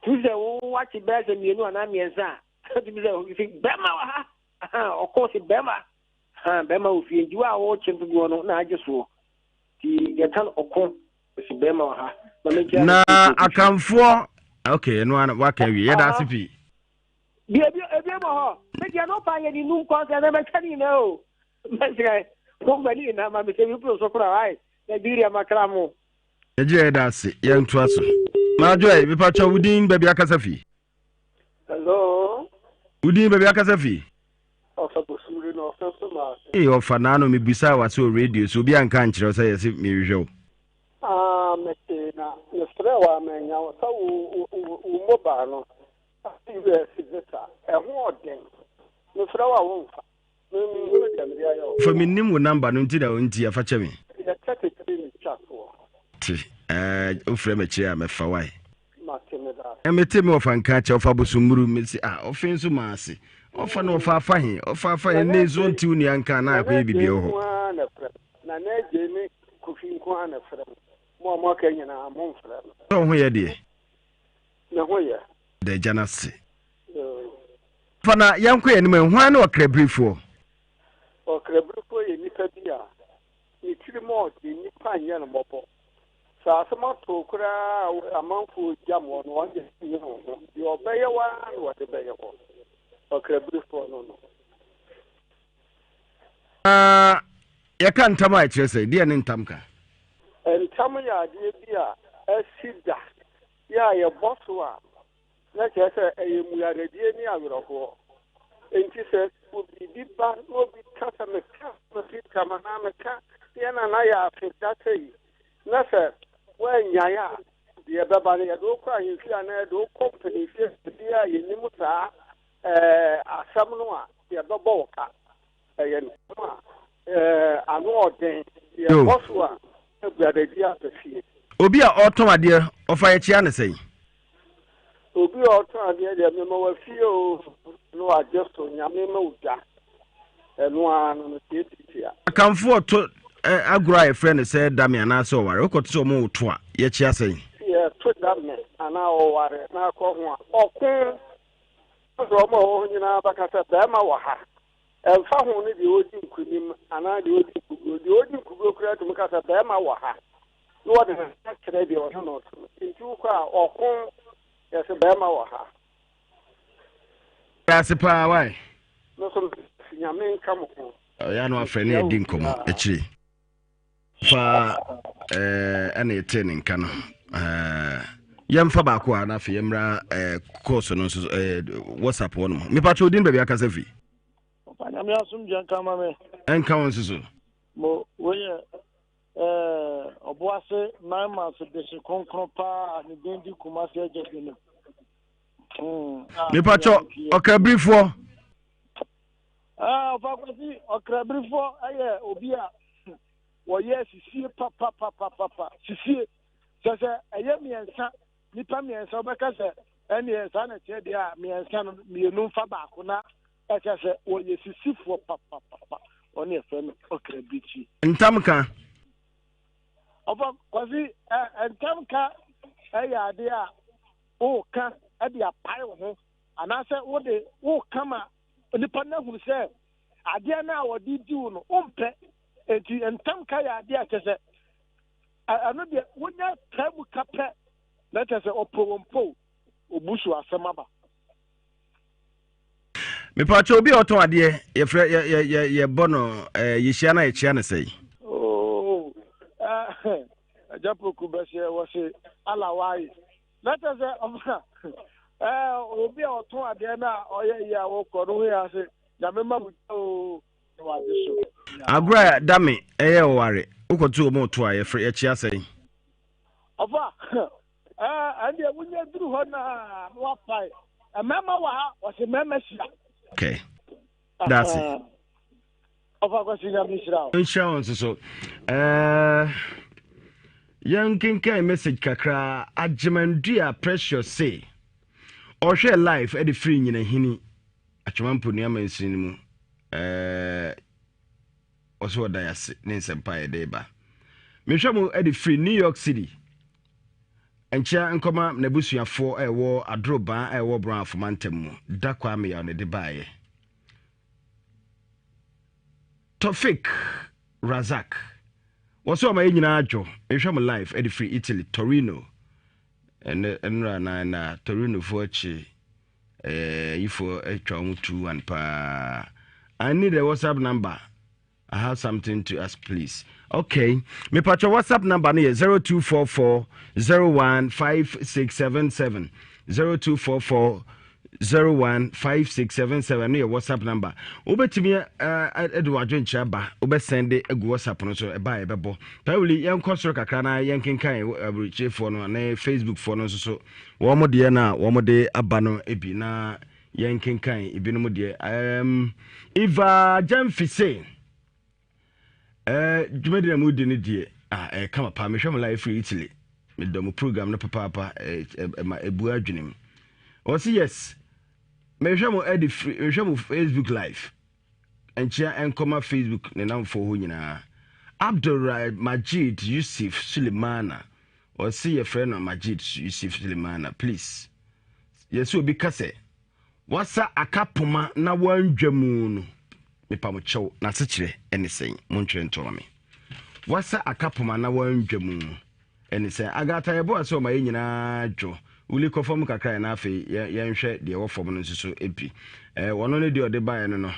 H: tumi sɛ wo wakye bɛyɛ sɛ mmienu anaa mmiɛnsa a tumi sɛ si bɛrima wɔ ha ɔko si bɛrima ha bɛrima wɔ fie nti wo a wɔkye dodoɔ no na agye soɔ nti yɛka no ɔko si bɛrima wɔ ha.
A: Na akanfoɔ ok ɛno ara waka awie yɛda ase pii.
H: Bi ebi ebi wɔ hɔ me deɛ no pa yɛ ne num kɔn sɛ mɛbɛtwa ne nyinaa o. Mɛsrɛ mo mfa ne nyinaa ma me sɛ bi boro so koraa ai Nigeria makra mo.
A: Nigeria yɛda ase yɛntoa so. Maadwoe, mepakyɛ wo din baabi akasa fi?
I: Hello.
A: Wo din baabi akasa fi?
I: Ɔfa Bosumri na ɔfɛ so ma.
A: Ee ɔfa naano mebisa wase wɔ radio so obi anka ankyerɛ wo sɛ yɛse mehwehwɛ wo.
I: Ah, mete na mefrɛ wo a manya wo sɛ wo wo mobile no US visa ɛho ɔden mefrɛ wo a womfa.
A: Fa mennim wo number no nti na nti afa kyɛ me. Te ɛɛ wofrɛ me akyire a mɛfa wae. Mete me ɔfa nka kyɛ ɔfa bosommuru mesi a ɔfe nso maa ase ɔfa no ɔfa afa he ɔfa afa he ne nso nte wo nua nka na akɔyɛ biribi wɔ
I: hɔ. Na na agye ne kofi nko ara na frɛ me mo a moaka nyinaa momfrɛ me.
A: Sɛ wo ho yɛ deɛ.
I: Me ho yɛ.
A: Da agya no ase. Fa na yɛnkɔ yɛn anim ɛ, hwan ne ɔkrabirifoɔ?
I: Ɔkrabirifoɔ yɛ nipa bi a ne tirim ɔden, nnipa nyɛ no mmɔbɔ. Sɛ asɛm ato wo koraa a amanfoɔ gyam wɔ no, ɔno deɛ ɔnyɛ wo ho. Deɛ ɔbɛyɛ wo ara na ɔde bɛyɛ wo. Ɔkrabirifoɔ no no.
A: Na yɛka ntam a ɛkyerɛ sɛ deɛ ne ntam ka?
I: Ntam yɛ adeɛ bi a asi da yɛ a yɛbɔ so a na kyerɛ sɛ ɛyɛ mmuadadie ne awerɛhoɔ. Enti sɛ biribi ba na obi ka sɛ meka mafi ntam anaa meka yɛn nana yɛ afe da sei na sɛ woannyae a, deɛ ɛbɛba no yɛde wo kɔ ahemfie anaa yɛde wo kɔ mpanimfie baabi a yɛnim saa ɛɛ asɛm no a yɛbɛbɔ wo ka. Ɛyɛ ntam a ɛɛ ano ɔden yɛbɔ so a abuadadie aba fie.
A: Obi a ɔretɔn adeɛ ɔfa yɛkyea no sɛn?
I: Obi a ɔtɔn adeɛ deɛ mema wafie o na wagye so nyame ma wo dwa ɛno ara no no tiatiatia.
A: Akanfoɔ to agorɔ a yɛfrɛ no sɛ dame anaasɛ ɔware wokɔto sɛ ɔmo woto a yɛkyea sɛn?
I: Yɛto dame anaa ɔware na akɔ ho a ɔko sɛ ɔmo a ɛwɔ hɔ nyinaa bɛka sɛ bɛrima wɔ ha ɛmfa ho ne deɛ ɔdi nkunim anaa deɛ ɔdi nkuguo deɛ ɔdi nkuguo koraa tumi ka sɛ bɛrima wɔ ha na wɔde ne nsa kyerɛ deɛ ɔne no to no. Nti wokɔ a, ɔko yɛse bɛrima wɔ ha.
A: Ase paa wai.
I: Me nso mese Nyame nka mo ho.
A: Ɔyɛ ano afrɛ ne yɛdi nkɔmmɔ akyire fa ɛna yɛtee ne nka no yɛmfa baako a na afei yɛmmra course no nso whatsapp hɔ nom mepakyɛ odin baabi akasa fi.
G: Papa Nyame asomdwe nka ma me.
A: Ɛnka wo nso so.
G: Mo wei yɛ Ɛɛ, Ɔboase nine months dehye kronkron paa ne din di Kumasi agya bi no.
A: Hmm, Mepatwɔ ɔkrabirifoɔ.
G: Ɛɛ, Ɔfakwasi ɔkrabirifoɔ ɛyɛ obi a wɔyɛ sisie papapapapa sisie sɛ sɛ ɛyɛ mmiɛnsa nipa mmiɛnsa wɔbɛka sɛ ɛneɛ saa na ɛteɛ deɛ a mmiɛnsa no mmienu mfa baako na Ɛkyɛ sɛ wɔyɛ sisifoɔ papapapa. Wɔn yɛfrɛ no ɔkrabirikyi.
A: Ntam ka.
G: Ɔfa Kwasi ɛ ntam ka ɛyɛ adeɛ a woka de apae wo ho anaasɛ wode woka ma nipa no ahunu sɛ adeɛ no a wɔde di wo no wompɛ. Enti ntam ka yɛ adeɛ a kyɛ sɛ ɛno deɛ wonya taa mu ka pɛ na kyɛ sɛ ɔpɛ wɔn po obu so asɛm aba.
A: Mepatwa obi a ɔtɔn adeɛ yɛfrɛ yɛ yɛ yɛ yɛbɔ no ɛɛ yɛhyia na yɛkyia no sɛn.
G: Oo ɛɛ agya poku bɛhyɛ wɔse ala waye na kyɛ sɛ ɔma ɛɛ obi a ɔtɔn adeɛ no a ɔyɛ yie a wɔkɔ no ho yɛ ase nyame ma wo oo na wagye so.
A: Agorɔ a dame ɛyɛ ɔware wokɔto wɔn to a yɛfrɛ yɛkyia sɛn.
G: Ɔfa ɛndeɛ wonya duru hɔ na na wapae mmarima wɔ ha wɔse mmarima hyia.
A: Okay. That's it.
G: Ɔfa kwasi nyame nhyira wo.
A: Nhyira wo nso so. Uh, yɛnkenkan message kakra Agyemandua Precious se ɔhwɛ life ɛde firi nyinahini atwoma mponua mansini no mu uh, ɔsɛ ɔda ase ne nsɛmpa a yɛde ba mehwɛ mo de firi New York City Nkyea nkɔma n'abusuafoɔ a ɛwɔ Adorobaa a ɛwɔ Brong Ahafo mantam mu. Da Kwame Yaw na ɛde baeɛ. Tofik Razak. Wɔsɛ ɔma yɛ nyinaa adwo. Mehwɛ mo live ɛde firi Italy, Torino. Ɛnɛ ɛnora na na Torinofoɔ akyi ɛɛ yifoɔ atwa wɔn 2-1 paa. I need a WhatsApp number. I have something to ask please. Okay. Mepatwa WhatsApp number no yɛ 0244 015677 0244 015677 no yɛ WhatsApp number. Wobɛtumi eh, de w'adwenkyerɛ aba wobɛsɛn de agu WhatsApp no so ɛba a yɛbɛbɔ. Pawuli yɛnkɔ soro kakra na yɛnkenkan aburokyerefoɔ no ne Facebookfoɔ no nso so wɔn deɛ no a wɔn de aba no bi na Yɛnkenkan ebinom deɛ. Um, Eva Gyamfi se, eh, dwumadi na mudi no deɛ, ah, ɛyɛ kama paa. Mehwɛ mo live firi Italy. Medɔ mo program no papaapa, ɛma ɛbua adwene mu. Ɔse yes, mehwɛ mo ɛde firi, mehwɛ mo Facebook live. Nkyea nkɔma Facebook ne namfoɔ hɔ nyinaa. Abdul Majid Yusuf Sulemana, ɔse yɛfrɛ no Majid Yusuf Sulemana, please. Yɛsɛ obi ka sɛ wasa aka poma na wandwa mu no, mepa mo kyɛw, n'asekyerɛ ɛne sɛn? Montwerɛ ntɔma me. Wasa aka poma na wandwa mu ɛne sɛn? Agatha yɛboa sɛ ɔma yɛ nyinaa dwo. Wuli kɔ fam kakra na afei yɛnhwɛ deɛ ɛwɔ fam no nso so epi. Ɛɛ wɔno ne deɛ ɔde baeɛ no no.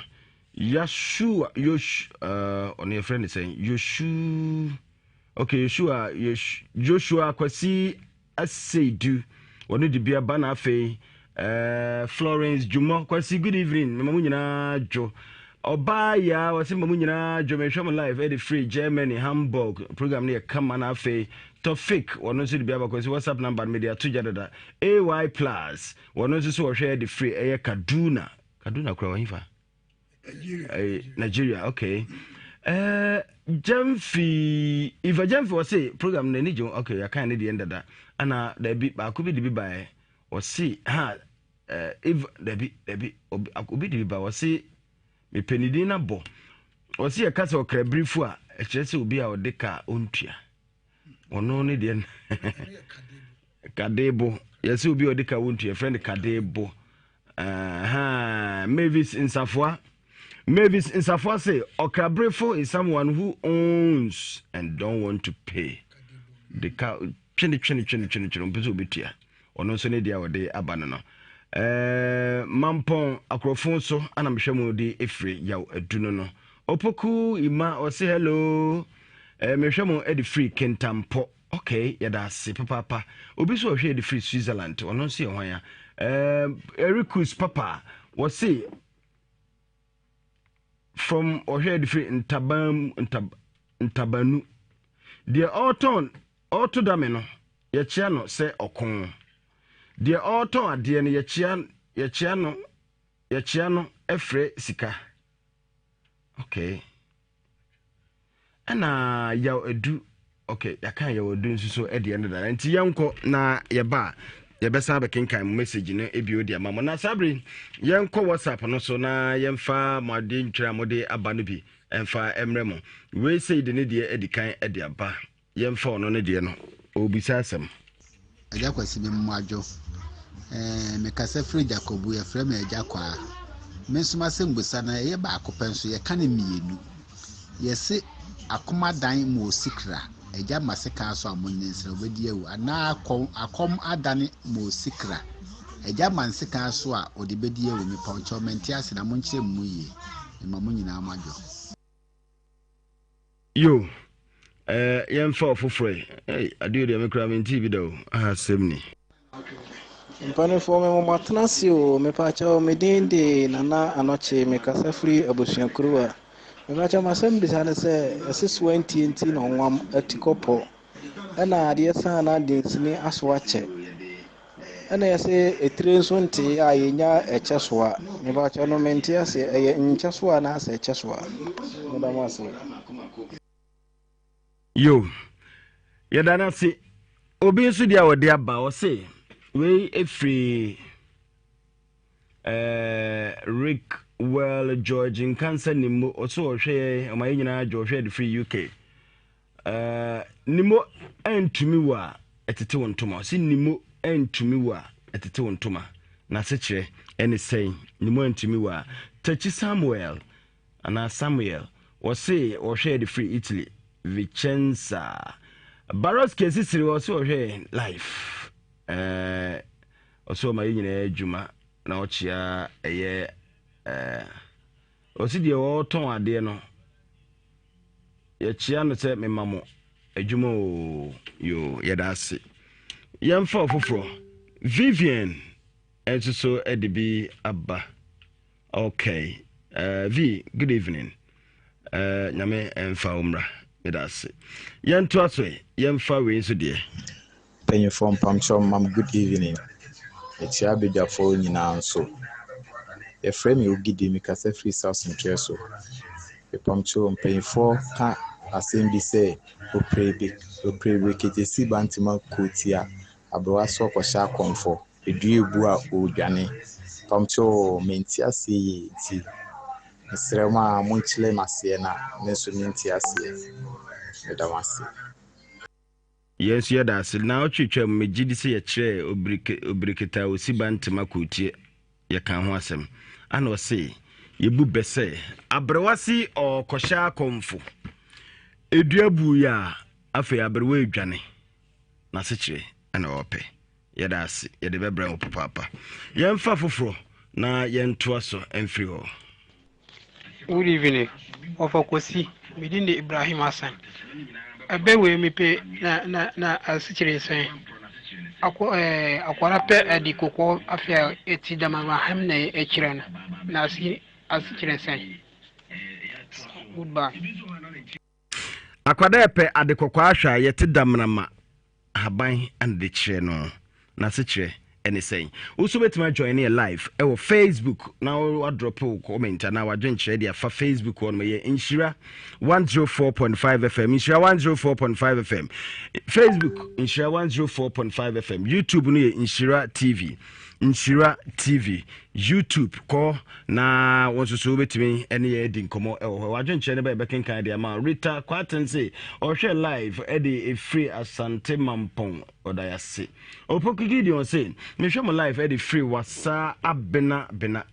A: Yashua Yosh ɛɛ ɔno yɛfrɛ no sɛn? Yoshu Okay, Yeshua Yesh Joshua Kwasi Aseidu wɔno de bi aba na afei eh, Florence Dwumɔ Kwasi good evening mema mo nyinaa dwo ɔbaa yaa wɔse mema mo nyinaa dwo mehwɛ mo live ɛde firi Germany Hamburg program no yɛ kama na afei Tofik wɔno nso de bi aba Kwasi WhatsApp number no mede ato gya dada AY plus wɔno nso so wɔhwɛ ɛde firi ɛyɛ Kaduna Kaduna kura wɔn fa Nigeria okay Gyamfi Iva Gyamfi ɔse program no n'ani gye ho okay yɛaka ne deɛ dada ana dabi baako bi de bi baeɛ ɔse ha Iva dabi dabi obi de bi ba ɔse mepɛ ne din no abɔ ɔse yɛka sɛ ɔkrabirifo a ɛkyerɛ sɛ obi a ɔde ka ɔntua ɔno ne deɛ kadebo yɛsɛ obi a ɔde ka wontua yɛfrɛ no kadebo uh, mavis nsafoa mavis nsafoa say ɔkrabrefo is someone who owns and don't want to pay the car twene twene twene twene twene ɔmpɛ sɛ ɔbɛtua ɔno nso ne deɛ a ɔde aba no no eh, mampɔn akorɔfo so ana mehwɛ mu de ɛfiri yaw adu no no opoku ima ɔse hello eh, mehwɛ mu de firi kentampɔ ok yɛda ase papaapa obi nso ɔhwɛ de firi switzerland ɔno nso yɛ hwan a eh, ericus papa wɔse from ɔhwɛ de firi ntaban ntab, ntabanu deɛ ɔretɔn ɔreto dame no yɛkyea no sɛ ɔko deɛ ɔretɔn adeɛ no yɛkyea yɛkyea no yɛkyea no frɛ sika okay ɛna yaw adu okay yɛaka yaw adu nso so ɛdeɛ no dada nti yɛnkɔ na yɛba a yɛbɛsan bɛkenkan mo message no ebio de ama mo na saa bere yɛnkɔ whatsapp no so na yɛmfa mo ade ntwerɛ a mode aba no bi ɛmfa mmerɛ mo wei sei de ne deɛ adi kan de aba Yɛmfa ɔno ne deɛ no, ɔrebisa asɛm.
J: Agya Kwasi me mmoadwo eh, me kasa firi Gyakobu, yɛfrɛ me Agya Kwaa. Me nso m'asɛmbusa no ɛyɛ baako pɛ nso yɛka no mmienu. Yɛse akoma dan ma osikra, agya ma sekan so a monyɛ nsra obɛdi awu anaa akɔm, akɔm adane ma osikra, agya ma nsekan so a ɔde bɛdi awu. Mepawkyɛw mente ase na monkyerɛ me mu yie. Mema mo nyinaa mo adwo.
A: Yo, eh, yɛmfa ɔfoforɔ yi. Hey, adeɛ deɛ me koraa mentee bi da o. Aha asɛm ni.
K: Mpaninfoɔ me mo matena ase o mepaakyɛw me din de Nana Anɔkye me kasa firi abusuakuruwa mepaakyɛw masɛm bisa ne sɛ ɛse soa ntie nti na ɔnwam atikɔpɔ ɛna adeɛ saa na densini aso akyɛ Ɛna yɛse etire nso ntee a yɛnya ɛkyɛ soa. Mepakyɛ no mente aseɛ ɛyɛ nkyɛ soa anaasɛ ɛkyɛ soa? Meda mo ase.
A: Yo, yɛda no ase. Obi nso deɛ a wɔde aba ɔse wei ɛfiri eh, Rick Well George Nkansa Nimmo ɔso ɔhwɛ yɛ ɔma yɛ nyinaa dwo ɔhwɛ de firi UK. Eh, Nimo antumi wo a, ɛtete wo ntoma. Ɔse Nimo antumi wo a, ɛtete wo ntoma. N'asekyerɛ ɛne sɛn? Nimo antumi wo a. Tachi Samuel anaa Samuel, ɔse ɔhwɛɛ de firi Italy, Vicenza. Baroski Asisiri ɔse ɔhwɛɛ life. Eh, ɔse ɔma yɛ nyinaa adwuma na ɔkyea ɛyɛ eh, ɔse deɛ ɔtɔn adeɛ no. Yɛkyea no sɛ mema mo adwuma oo. Yoo, yɛda ase. Yɛmfa ɔfoforɔ. Vivian nso so de bi aba. Okay. V, good evening. Nyame mfa wo mmra. Meda ase. Yɛntoa so ɛ. Yɛmfa wei nso deɛ.
L: Mpanyinfoɔ mpamkyɛw mma mo good evening. Mekyia abadwafoɔ nyinaa nso. Yɛfrɛ me Ogidi, mekasa firi South Nkyerɛ so. Mepamkyɛw mpanyinfoɔ ka asɛm bi sɛ operebekete si bantama kuotia, aberewa so ɔkɔhyɛ akɔmfo, edua ebu a ɔredwane. Mpamkyɛw mente aseɛ yie nti mesrɛ mo a monkyerɛ me aseɛ na me nso mente aseɛ. Meda mo ase.
A: Yɛn nso yɛda ase. Naawɔtwe twam, megye di sɛ yɛkyerɛɛ obirike, obirikita a osi ba ntema kootie, yɛkaa ho asɛm. Ana ɔse, yɛbu bɛ sɛ, aberewa se ɔɔkɔhyɛ akɔmfo. Edua buui a, afei aberewa edwane. N'asekyerɛ na ɔɔpɛ. Yɛda ase, yɛde bɛbrɛ wo papaapa. Yɛmfa foforɔ na yɛntoa so mfiri hɔ.
M: Good evening, Wɔfa Kwasi. Me din de Ibrahim Hassan. Ɛbɛ wei me pe na na na asekyere sɛn. Akɔ ɛɛ akwara pɛ ɛde kɔkɔɔ afei a ɛti dama ma hem na ɛkyerɛ no na ase asekyerɛ sɛn. Goodbye.
A: Akwadaa pɛ ade kɔkɔɔ ahwɛ a yɛte damena ma ahaban na de kyerɛ no. N'asekyerɛ ne sɛn? Wo nso wobɛtumi ajoin yɛ live ɛwɔ Facebook na wadrɔpe wo comment anaa wadwenkyerɛ de afa Facebook hɔ nom. Ɛyɛ Nhyira 104.5 FM, Nhyira 104.5 FM, Facebook Nhyira 104.5 FM, YouTube no yɛ Nhyira TV. Nhyira TV, YouTube kɔ na wo nso so wobɛtumi ne yɛ adi nkɔmmɔ wɔ hɔ. Wadwenkyerɛ no bɛyɛ bɛkenkan de ama Rita Kwaten se ɔhwɛ live de ɛfiri Asante Mampɔn, ɔda yɛase. Opoku Gideon se mehwɛ mo live de firi Wasa Abena Bena.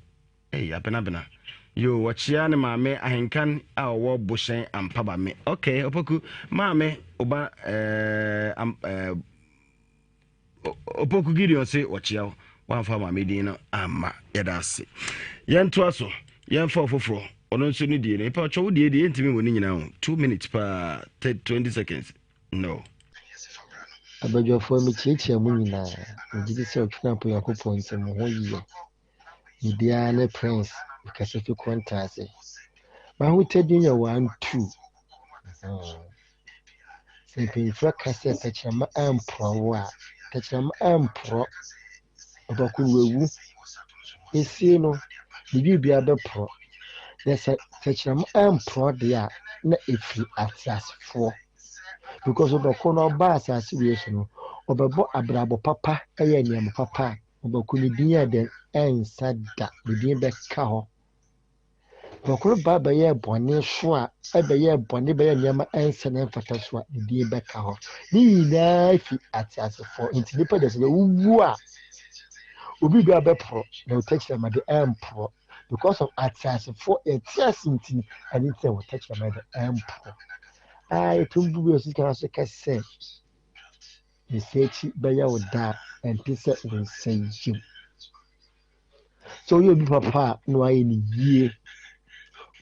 A: Hey, Abena Bena. Yo, wɔkyea ne maame ahenkan a ɔwɔ Bohyɛn Ampaba me. Okay, Opoku, maame oba eh, eh, Opoku Gideon se wɔkyea wo wamfa maame din no amma yɛda ase yɛntoa so yɛmfa ɔfoforɔ ɔno nso ne die no nipa ɔkyɛ wo die deɛ yɛntumi wɔ ne nyinaa o 2 minutes paa 20 seconds no.
N: Abadwafoɔ mekyiakyia mo nyinaa. Megye di sɛ Ɔtweampɔ Nyankopɔn nti mo ho yɛ. Me biara ne Prince, mekasa fi Kɔntaase. M'ahotadin yɛ 1 2. Sɛ mpanyinfoɔ ka sɛ tɛkyerɛma amporɔ wo a, tɛkyerɛma amporɔ. Ɔbɛko no wawu. Esie no, ne biribiara bɛporɔ. Na sɛ tɛkyerɛma amporɔ deɛ a, na ɛfiri ateasefoɔ. Because ɔbɛko no ɔbaa asase wei so no, ɔbɛbɔ abrabɔ papa ɛyɛ nneɛma papa a, ɔbɛko ne din yɛ dɛn ɛnsa da, ne din bɛka hɔ. Nkurɔfo ba bɛyɛɛ bɔne so a, ɛbɛyɛɛ bɔne bɛyɛɛ nneɛma ɛnsɛ na ɛmfata so a, ne din bɛka hɔ. Ne nyinaa fi ateasefoɔ. Nti nipa deɛ sɛ wowu a, obi bi abɛporɔ na wo tɛkyerɛma de ɛmporɔ. Because of ateasefoɔ yɛte ase nti no, ɛno nti na wo tɛkyerɛma de ɛmporɔ. Ah, yɛtum bu bi wɔ sika so kɛsɛ. Nsa akyi bɛyɛ wo da a, ɛnte sɛ wo nsa yam. Sɛ woyɛ obi papa a, na wayɛ no yie.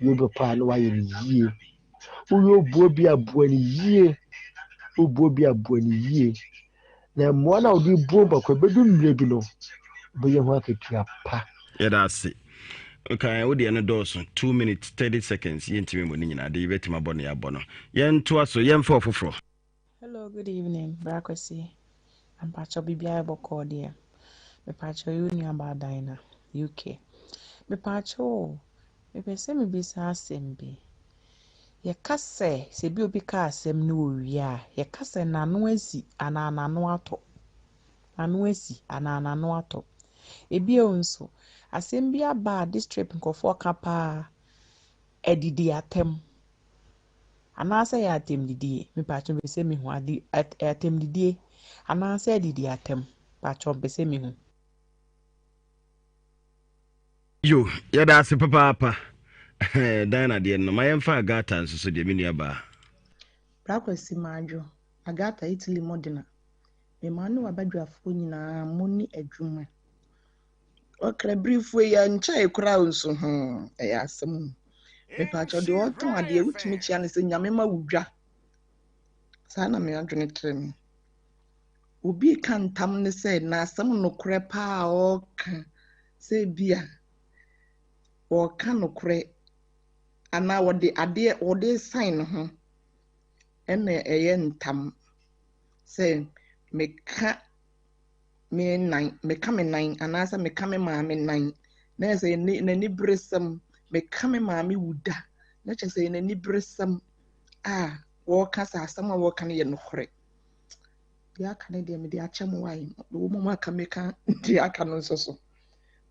N: Woyɛ obi papa a, na wayɛ no yie. Woyɛ obuo bi a, bua no yie. Wobuo bi a, bua no yie. Na mmoa no a wode buo baako ɛbɛdu mmerɛ bi no, wobɛnya ho akatua pa.
A: Yɛda ase. Okay, wo deɛ no dɔɔso. 2 minutes 30 seconds. Yɛntumi mmɔ ne nyinaa. De yɛbɛtumi abɔ no yɛabɔ no. Yɛntoa so. Yɛmfa ɔfoforɔ.
O: Hello good evening bra Kwasi mpakyɛw biribiara yɛ bɔkɔɔ deɛ mepakyɛw yɛ wo nua baa Dinah UK mepakyɛw o mepɛ sɛ mebisa asɛm bi yɛka sɛ sɛ bi obi ka asɛm no wɔ wie a yɛka sɛ n'ano asi anaa n'ano atɔ n'ano asi anaa n'ano atɔ ebio nso asɛm bi aba a district nkurɔfoɔ ka paa adidi atɛm Anaasɛ ɛyɛ atɛmdidie? Mepakyɛw mepɛ sɛ mehu ade atɛmdidie anaasɛ adidi atɛm? Pakyɛw mepɛ sɛ mehu.
A: Yo, yɛda ase papaapa. Diana deɛ no, ma yɛmfa Agatha nso so deɛ, me nua baa.
P: Bra Kwasi Madwo, Agatha Italy Modena, me ma ne w'abadwafoɔ nyinaa mo ne adwuma. Ɔkrabirifoɔ yi ɛnkyɛe koraa nso hmm, ɛyɛ asɛm o. Mepaakyɛw deɛ ɔtɔn adeɛ wotumi kyia no sɛ nyame ma wo dwa. Saa na me adwene kyerɛ me. Obi reka ntam ne sɛ n'asɛm nokorɛ paa a ɔreka sɛ bi a ɔreka nokorɛ anaa ɔde adeɛ ɔde resan ne ho ɛna ɛyɛ ntam sɛ meka me nan meka me nan anaasɛ meka me maame nan na yɛ sɛ n'aniberesɛm meka me maame wu da na kyerɛ sɛ n'aniberesɛm a wɔreka sɛ asɛm a wɔreka no yɛ nokorɛ deɛ aka no deɛ mede akyɛ mo wae wɔ mu aka meka deɛ aka no nso so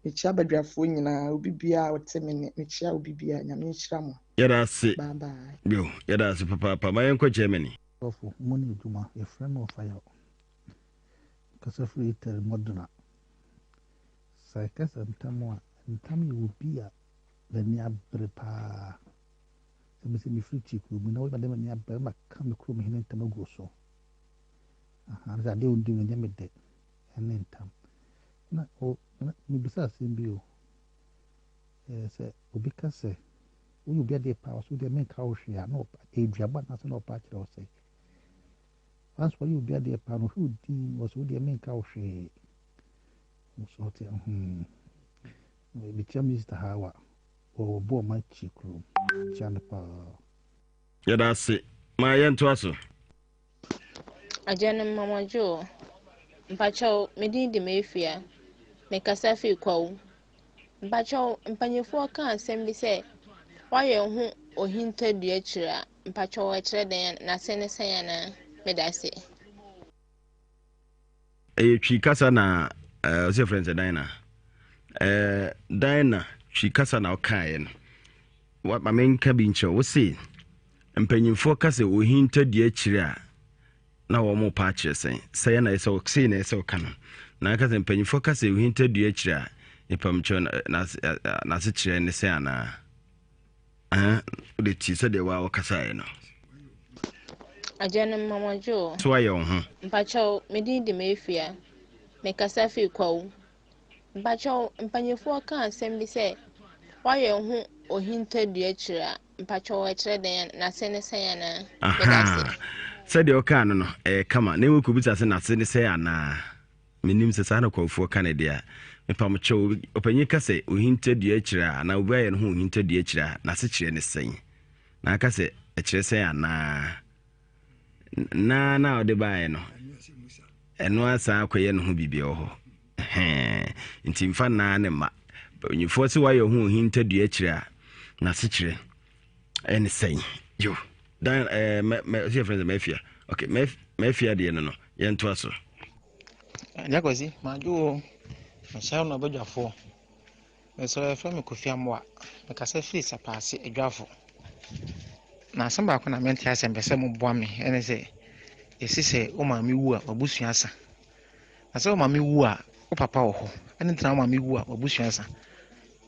P: mekyia badwafoɔ nyinaa obi biara ɔte me ne mekyia obi biara nyame nhyira mo
A: yɛda ase
P: bye bye
A: bio yɛda ase papaapa ma yɛnkɔ Germany.
Q: Sɔfo, mo ne adwuma, yɛfrɛ me Ɔfayaw. Kasa firi Italy, Modena. Sɛ yɛka sɛ ntam a, ntam yɛ obi a n'ani abere paa. Sɛ mese mefiri Twi kurom na wode m'ani abere ma ka me kurom hene ntam agu so. Aha, sɛ adeɛ a ɔdi no nyɛ me dɛ, ɛne ntam. Na o, na mebisa asɛm bi o. Ɛɛ sɛ obi ka sɛ woyɛ obi adeɛ paa, ɔsɛ wodeɛ menka wo hwee a, na ɔpa, ɛyɛ duaba anaasɛ na ɔpa akyerɛ wo sɛ. Once wɔyɛ obi adeɛ paa no, ɔhwɛ wo din, ɔsɛ wodeɛ menka wo hwee. So ɔte hmm. Mekyia Mr. Hawa, wɔwɔ bɔɔ ma kyi kurom. Kyia no paa.
A: Yɛda ase. Ma yɛntoa so.
R: Agyanom Mama Joe, mpakyɛw me din de Mafia, me kasa firi Kwawu. Mpakyɛw mpanyinfoɔ ka asɛm bi sɛ woayɛ wo ho ohintadua akyiri a, mpakyɛw ɛkyerɛ dɛn n'ase ne sɛn anaa? Medase.
A: Ɛyɛ Twi kasa na eh, ɔsɛ yɛfrɛ no sɛ Dinah. Eh, Dinah, Twi kasa na ɔkaeɛ no. Ma menka bi nkyerɛ wo se mpanyimfoɔ ka sɛ ohinta dua akyiri a na wɔn pa akyerɛ sɛn sɛn na ɛsɛ sei na ɛsɛ ɔka no na aka sɛ mpanyimfoɔ ka sɛ ohinta dua akyiri a nipa mkyerɛ n'ase kyerɛ ne sɛn anaa Ɛhɛn, wode tie sɛdeɛ waa wɔkasaeɛ no.
R: Agyanom Mama Joe.
A: So ayɛ wo ho.
R: Mpakyɛw, me din de Mafia. Mekasa firi Kwawu. Mpakyɛw, mpanyinfoɔ ka asɛm bi sɛ, woayɛ wo ho ohintadua akyiri a, mpakyɛw ɛkyerɛ dɛn, n'ase ne sɛn anaa? Meda ase.
A: Ahaa, sɛdeɛ ɔkaa no no, ɛyɛ kama. Na mmom kɔbisa sɛ n'ase ne sɛn anaa? Mennim sɛ saa na Kwawofoɔ ka no deɛ a, mepa mo kyɛw, ɔpanyin ka sɛ ohinta dua akyire a, anaa obi ayɛ ne ho ohinta dua akyire a, n'asekyerɛ ne sɛn? Na aka sɛ ɛkyerɛ sɛn anaa? Na na ɔde baeɛ no, ɛno asan akɔyɛ ne ho biribi wɔ hɔ. Ɛhɛn, nti mfa naa ne mma. Mpanyinfoɔ sɛ wayɛ ho ohinta dua akyire a, n'asekyerɛ ɛne sɛn? Yo, dan ɛɛ mɛ mɛ ɔsi yɛ fɛn sɛ mɛfia. Okay, mɛ mɛfia deɛ no no, yɛntoa so.
K: Agya Kwasi, madwo o. Mehyɛ wo na ɔbadwafoɔ. Mesrɛ yɛfrɛ me Kofi Amoah. Mekasa firi Sapaase Adwafo. Na asɛm baako na mente asɛ mpɛ sɛ moboa me ɛne sɛ yɛsi sɛ wo maame wu a w'abusua sa. Na sɛ wo maame wu a wo papa wɔ hɔ. Ɛne nti na wo maame wu a w'abusua sa.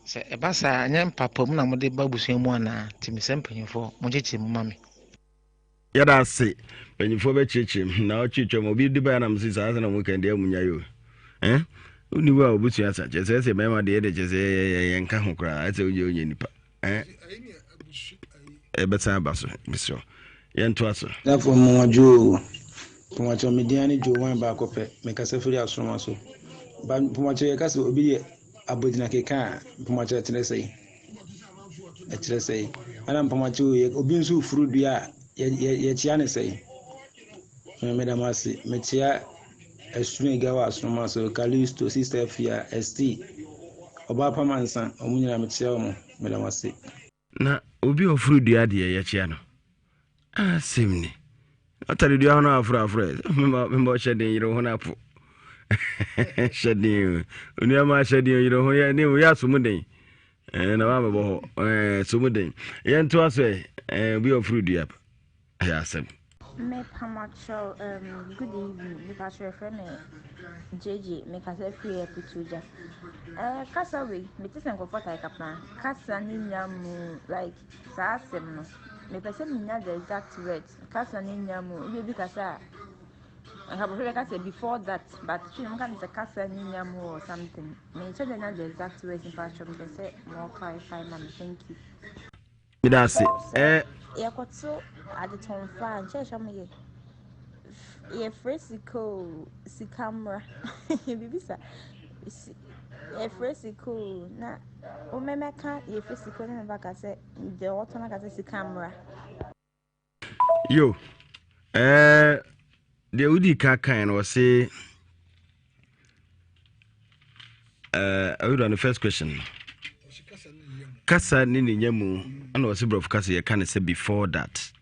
K: Sɛ ɛba saa ɛnyɛ mpapamu na mode ba abusua mu anaa? Nti mesrɛ mpanyinfoɔ monkyekyere mu ma me.
A: Yɛda ase. Mpanyinfoɔ bɛkyerɛkyerɛ mu. Na ɔtwe twam. Obi de baeɛ na mese saa asɛm na mo kan deɛ munya yi o. Eh? Wonni hɔ a obusua sa. Kyerɛ sɛ ɛsɛ mmarima deɛ ɛde kyerɛ sɛ yɛnka ho koraa. Ɛsɛ wonyɛ wonyɛ nipa. Eh? Ɛbɛsan aba so. Mesrɛ. Yɛntoa so.
S: Dafo mmoadwo o. Mpɔmakyɛw me din ne Joe Wine baako pɛ. Mekasa firi Asoroma so. Ba mpɔmakyɛw yɛka sɛ obi yɛ abɔgyina keka a mpɔmakyɛw ɛkyerɛ sɛn? Ɛkyerɛ sɛn? Ɛna mpɔmakyɛw yɛ obi nso reforo dua a yɛ yɛ yɛkyea ne sɛn? Meda mo ase. Mekyea Asumiga wɔ Asoroma so, Kalisto, Sister Afia, Esti, Ɔbaa Pamansa, wɔn nyinaa mekyea wɔn. Meda mo ase.
A: Na obi a ɔforo dua deɛ yɛkyea no. Asɛm ni. Ɔtare dua ho no aforo aforo ɛ. Mema ɔhyɛ den yere ho no apo. Hyɛ den o. Onua ma hyɛ den yere ho yɛ ne yɛ aso mu den. Eh, na wa mebɔ hɔ. Eh, so mu den. Yɛntoa so ɛ. Eh, obi a ɔforo dua. Ɛyɛ asɛm.
T: Mepamokyɛw um good evening mepakyɛw yɛfrɛ me JJ mekasa firi Aputuogya eh, kasa wei mete sɛ nkurɔfoɔ tae ka paa kasa ne nya mu like saa asɛm no mepɛ sɛ menya the exact words kasa ne nya mu ebi obi kasa a nka bɔhwɛ bɛka sɛ before that but twi no mo ka no sɛ kasa ne nya mu or something menhyɛ dɛ nya the exact words mepakyɛw mepɛ sɛ mo clarify ma me thank you.
A: Meda ase.
T: Sɛ yɛkɔto adetɔnfa a, nkyerɛkyerɛ mo yɛ yɛfrɛ sika o, sika mmra. Biribi sa. Yɛfrɛ sika o, na womɛmɛka yɛfrɛ sika o na mɛba ka sɛ deɛ ɔtɔn aka sɛ sika mmra.
A: Yo, ɛɛ deɛ wodi ka kan no ɔse ɛɛ awura no first question no kasa ne ne nya mu ɛna ɔse borɔfo kasa yɛka no sɛ before that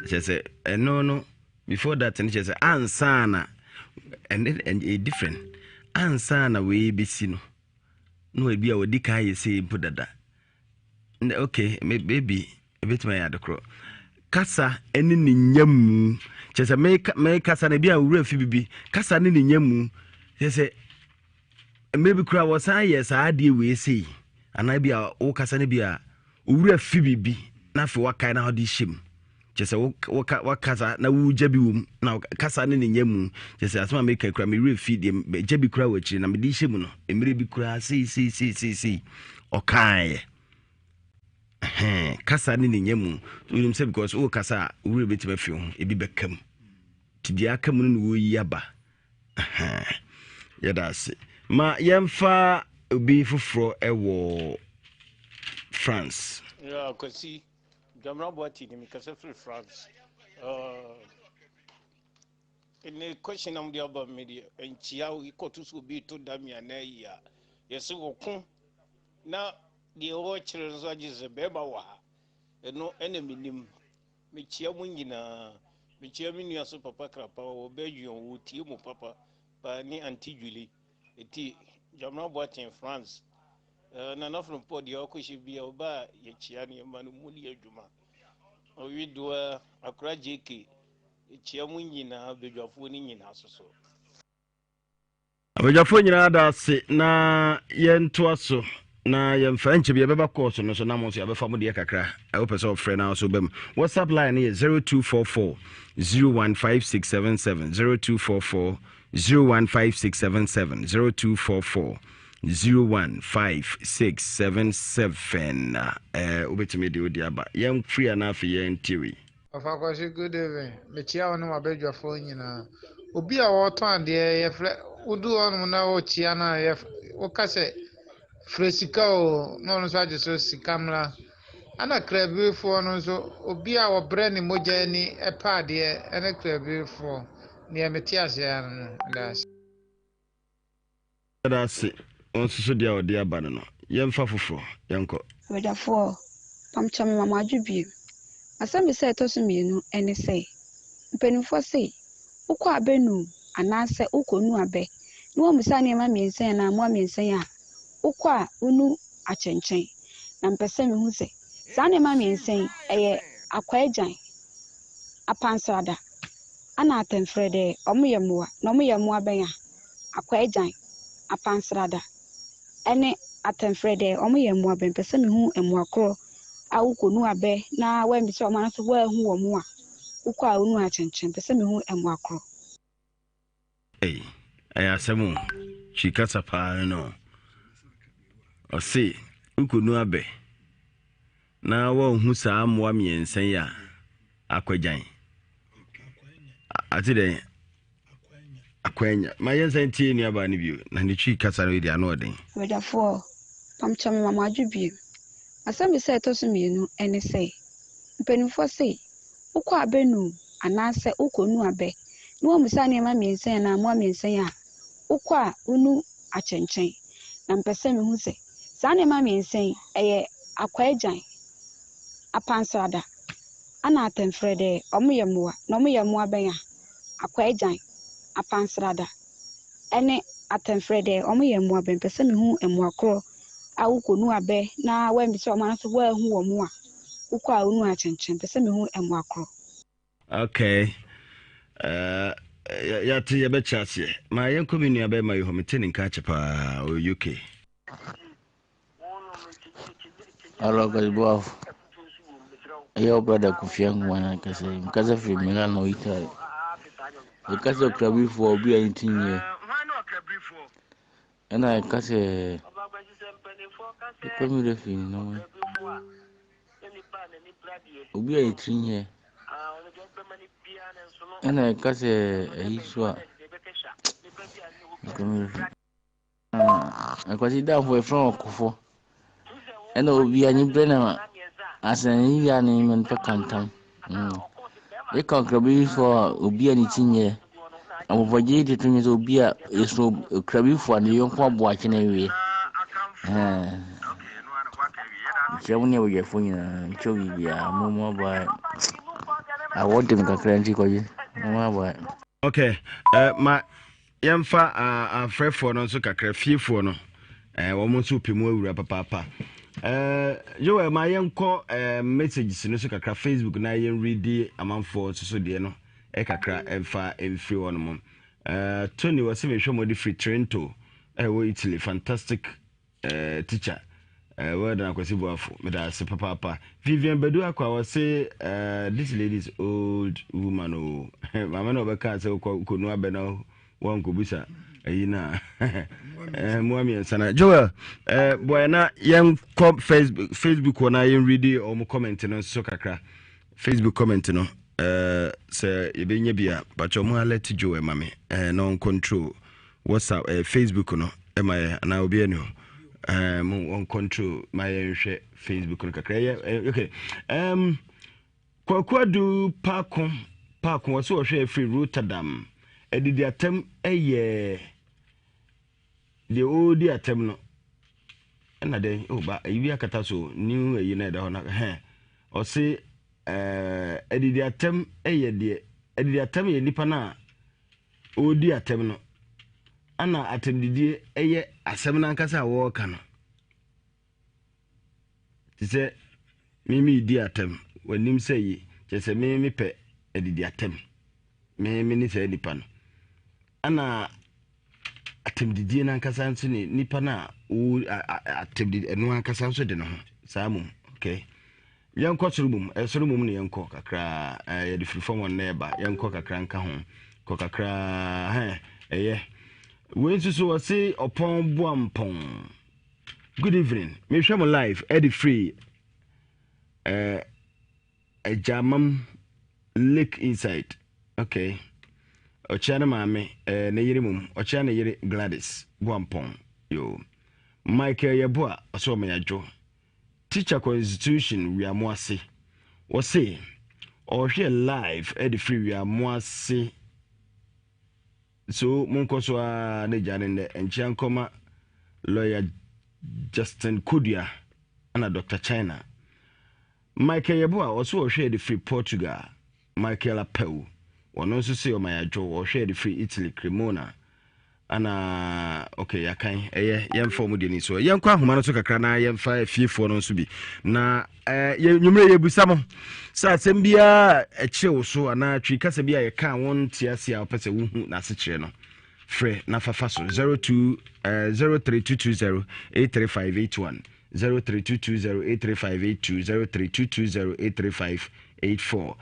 A: kyerɛ sɛ ɛno no before that no kyerɛ sɛ ansa na ɛne ɛyɛ different ansa na wei bɛsi no na ebi a wɔdi kan yɛ sei mpo dada okay maybe Ebetumi ayɛ ade koro. Kasa ne ne nyamu. Kyerɛ sɛ meka mekasa no ebi a owura fi bibi. Kasa ne ne nyamu. Kyerɛ sɛ mmerɛ bi koraa wɔsan yɛ saa adeɛ wei sei. Anaa bi a wokasa no bi a owura fi bibi na afei wakae na ɔde hyɛ mu. Kyerɛ sɛ woka wakasa na wogya bi wɔ mu na kasa ne ne nyamu. Kyerɛ sɛ asɛm a meka koraa me werɛ fi deɛ gya bi koraa wɔ akyire na mede hyɛ mu no mmerɛ bi koraa sei sei sei sei sei ɔkaeɛ. Ɛhɛn, kasa ne ne nya mu. Wonim sɛ because wo kasa a, wo werɛ bɛtumi afi ho, ebi bɛka mu. Nti deɛ aka mu no na wɔyi aba. Ɛhɛn, yɛda ase. Ma yɛmfa obi foforɔ ɛwɔ France.
U: Yeah, Kwasi, Dwamena Boati ni mekasa firi France. Uh, ne question na mode aba me deɛ nkyia kɔto so obi to da me anaa yi a yɛse wɔko na Deɛ wɔkyerɛ no nso agye sɛ bɛrima wɔ ha. Ɛno ɛna menim. Mekyia mo nyinaa. Mekyia me nua so Papa Krapa wɔ Belgium wɔtie mo papa paa ne Auntie Julie. Ɛti Dwamena Boateng France. Uh, Nana Frimpong deɛ ɔkɔhyɛ bia ɔba a yɛkyia no yɛma no mu ne adwuma. Ɔwedoa Akora JK yɛkyia mo nyinaa badwafoɔ no nyinaa soso.
A: Abadwafoɔ nyinaa da ase na yɛntoa so na yɛmfa nkyɛ bi yɛbɛba kɔɔso no so na mo nso yɛabɛfa mo deɛ kakra. Wopɛ sɛ ɔfrɛ na so bam. WhatsApp line no yɛ 0244 015677 0244 015677 0244 015677. Wobɛtumi de wode aba. Yɛmfiri a na afei yɛntie wei.
V: Ɔfa Kwasi good evening, mekyia wo ne w'abadwafoɔ nyinaa. Obi a ɔretɔn adeɛ yɛfrɛ wodu hɔnom na wokyia no a yɛf woka sɛ frɛ sika o na ɔno nso agye so sika mmra. Ɛna krabirefoɔ no nso obi a ɔbrɛ ne mogya ani pɛ adeɛ ɛne krabirefoɔ. Deɛ mete aseɛ ara no no, meda ase.
A: Yɛda ase wɔn nso so deɛ a wɔde aba no no. Yɛmfa foforɔ, yɛnkɔ.
W: Abadwafoɔ, mpamokyɛw mema mo adwo bio. M'asɛmmisa a ɛtɔ so mmienu ne sɛ, mpanimfoɔ se, wokɔ abɛ nu anaasɛ wokɔnu abɛ na woammisa nneɛma mmiɛnsa yi anaa mmoa mmiɛnsa yi a, wokɔ a wonu akyɛnkyɛn. Na mepɛ sɛ mehu sɛ, saa nneɛma mmiɛnsa yi, ɛyɛ akwaagyan, apansrada, ɛna atɛmfrɛdɛɛ, wɔyɛ mmoa, na wɔyɛ mmoa bɛn a? Akwaagyan, Apansrada, ne Atɛmfrɛdɛɛ, wɔn yɛ mmoa bɛn? Mepɛ sɛ mehu mmoa korɔ a wokɔnu abɛ na woammisa wɔn anaasɛ woanhu wɔn a wokɔ a wonu akyenkyen. Mepɛ sɛ mehu mmoa korɔ.
A: Ei, ɛyɛ asɛm o. Twi kasa paa no no. Ɔse wokɔnu abɛ na woanhu saa mmoa mmiɛnsa yi a, akwagyan. Ate dɛn? Akwanya. Ma yɛnsan ntie nuabaa no bio, na ne Twi kasa no deɛ ano ɔden.
W: Abadwafoɔ, mpamokyɛw mema mo adwo bio. M'asɛmmisa a ɛtɔ so mmienu ne sɛ, mpanimfoɔ se, wokɔ abɛ nu anaasɛ wokɔnu abɛ na woammisa nneɛma mmiɛnsa yi anaa mmoa mmiɛnsa yi a, wokɔ a wonu akyɛnkyɛn. Na mepɛ sɛ mehu sɛ, saa nneɛma mmiɛnsa yi, ɛyɛ akwaagyan, apansrada, ɛna atɛmfrɛdɛɛ, wɔyɛ mmoa, na wɔyɛ mmoa bɛn a? Akwaagyan, apansrada, ɛne atɛmfrɛdɛɛ, wɔyɛ mmoa bɛn? Mepɛ sɛ mehu mmoa korɔ a wokɔnu abɛ na woammisa wɔn anaasɛ woanhu wɔn a, wokɔ a wonu akyenkyen. Mepɛ sɛ mehu mmoa korɔ.
A: Okay. Uh, yɛate yɛbɛkyɛ aseɛ. Ma yɛnkɔ me nua bɛrima yi hɔ, mete ne nka akyɛ paa, ɔwɔ UK.
X: Hello, guys, Boaf. Ɛyɛ wo brother Kofi Angoa na kasa yi. Mekasa firi Milano, Italy. Ɛka sɛ ɔkrabrifoɔ obi a ne ti nyɛ. Ɛna ɛka sɛ ɛpɛ mi refiri ne ho. obi a ne tiri nyɛ. Ɛna ɛka sɛ ayi so a, Akwasi Danfo yɛfrɛ no ɔkofo. Ɛna obi anyi brɛ na asɛnni yia ne mempɛ kantam. Yɛka ɔkrabifo a obi a ne ti nyɛ. Abɔfɔgye de to nyɛ sɛ obi a esuro ɔkrabifo a ne yɔnko aboakye na awie. Nkyerɛ mo ne abadwafo nyinaa, nkyerɛ biribiara, mo mo aboa. Awɔ dem kakra nti kɔgye, mo mo aboa.
A: Okay, ma Yɛmfa afrɛfoɔ no nso kakra, fiefoɔ no, wɔn nso pɛ mu awura papaapa. Joel, ma yɛnkɔ messages no so kakra, Facebook na yɛnredi amanfoɔ nso so deɛ no kakra ɛmfa mfiri hɔ nom. Tony wɔ sɛ mehwɛ mɔde firi Trento ɛwɔ Italy, fantastic Eh teacher eh well done Akwasi Boafo meda ase papaapa. Vivian Badu Akwa ɔse eh this lady is old woman o maame na ɔbɛka sɛ wokɔ kɔnu abɛ na wankɔbusa ayi na eh mmoa mmiɛnsa na Joel eh boy na yɛnkɔ Facebook Facebook hɔ na yɛnredi ɔmo comment no nso kakra Facebook comment no eh sɛ yɛbɛnya bi a bakyɛ ɔmo alert Joel ma me eh na ɔncontrol WhatsApp eh, Facebook no ɛma yɛ anaa obi ani hɔ eh, mo wɔn control ma yɛnhwɛ Facebook no kakra ɛyɛ eh, okay um, Kwaku Adu Paako Paako wɔ so wɔhwɛ afiri Rotterdam adidi atam ɛyɛ deɛ ɔredi atam no ɛna dɛn oh, ba ayi bi akata so new ayi na ɛda hɔ na hɛn ɔse ɛɛ adidi atam ɛyɛ deɛ adidi atam yɛ nipa no a ɔredi atɛm no, ɛna atɛmdidie yɛ asɛm no ankasa a wɔreka no. Te sɛ me meredi atɛm, w'anim sɛ yi, kyerɛ sɛ me mepɛ adidi atɛm. Me me ne saa nipa no. Ɛna atɛmdidie no ankasa nso ne nipa no a atɛmdidie ɛno ankasa nso de ne ho saa mmom okay. Yɛnkɔ soro mmom, eh, soro mmom na yɛnkɔ kakra, eh, yɛde firi fam ɔno na ɛba, yɛnkɔ kakra nka ho, kɔ kakra, hɛn, ɛyɛ. Wei nso so ɔse ɔpɔn boampɔn. Good evening, mehwɛ mo live ɛde firi eh, Agyamam Lake Inside. Okay. Ɔkyea ne maame, eh, ne yere mom, ɔkyea ne yere Gladys Boampɔn. Yo. Michael Yeboah, ɔsɛ ɔmo yadwo. Teacher Constitution Wiamoase wɔse ɔrehwɛ live de firi Wiamoase so monkɔ so ara na gya no nnɛ nkyea nkɔma Lawyer Justin Kodua ɛna Dr. China Michael Yeboah ɔse ɔhwɛ de firi Portugal Michael Apawu ɔno nso se ɔma yadwo ɔhwɛ de firi Italy Cremona Ana ok yɛakan ɛyɛ yɛmfa ɔmo deɛ ni so yɛnkɔ ahoma no so kakra na yɛmfa afiefoɔ no nso bi na eh, yɛ nwummerɛ yɛbusa mo sɛ asɛm biara ɛkyerɛ wo so anaa twi kasa bi a yɛka a wɔnte ase a wopɛ sɛ wohu n'asekyerɛ no frɛ na fafa so 02 eh, 03220 83581 03220 83582 03220 83584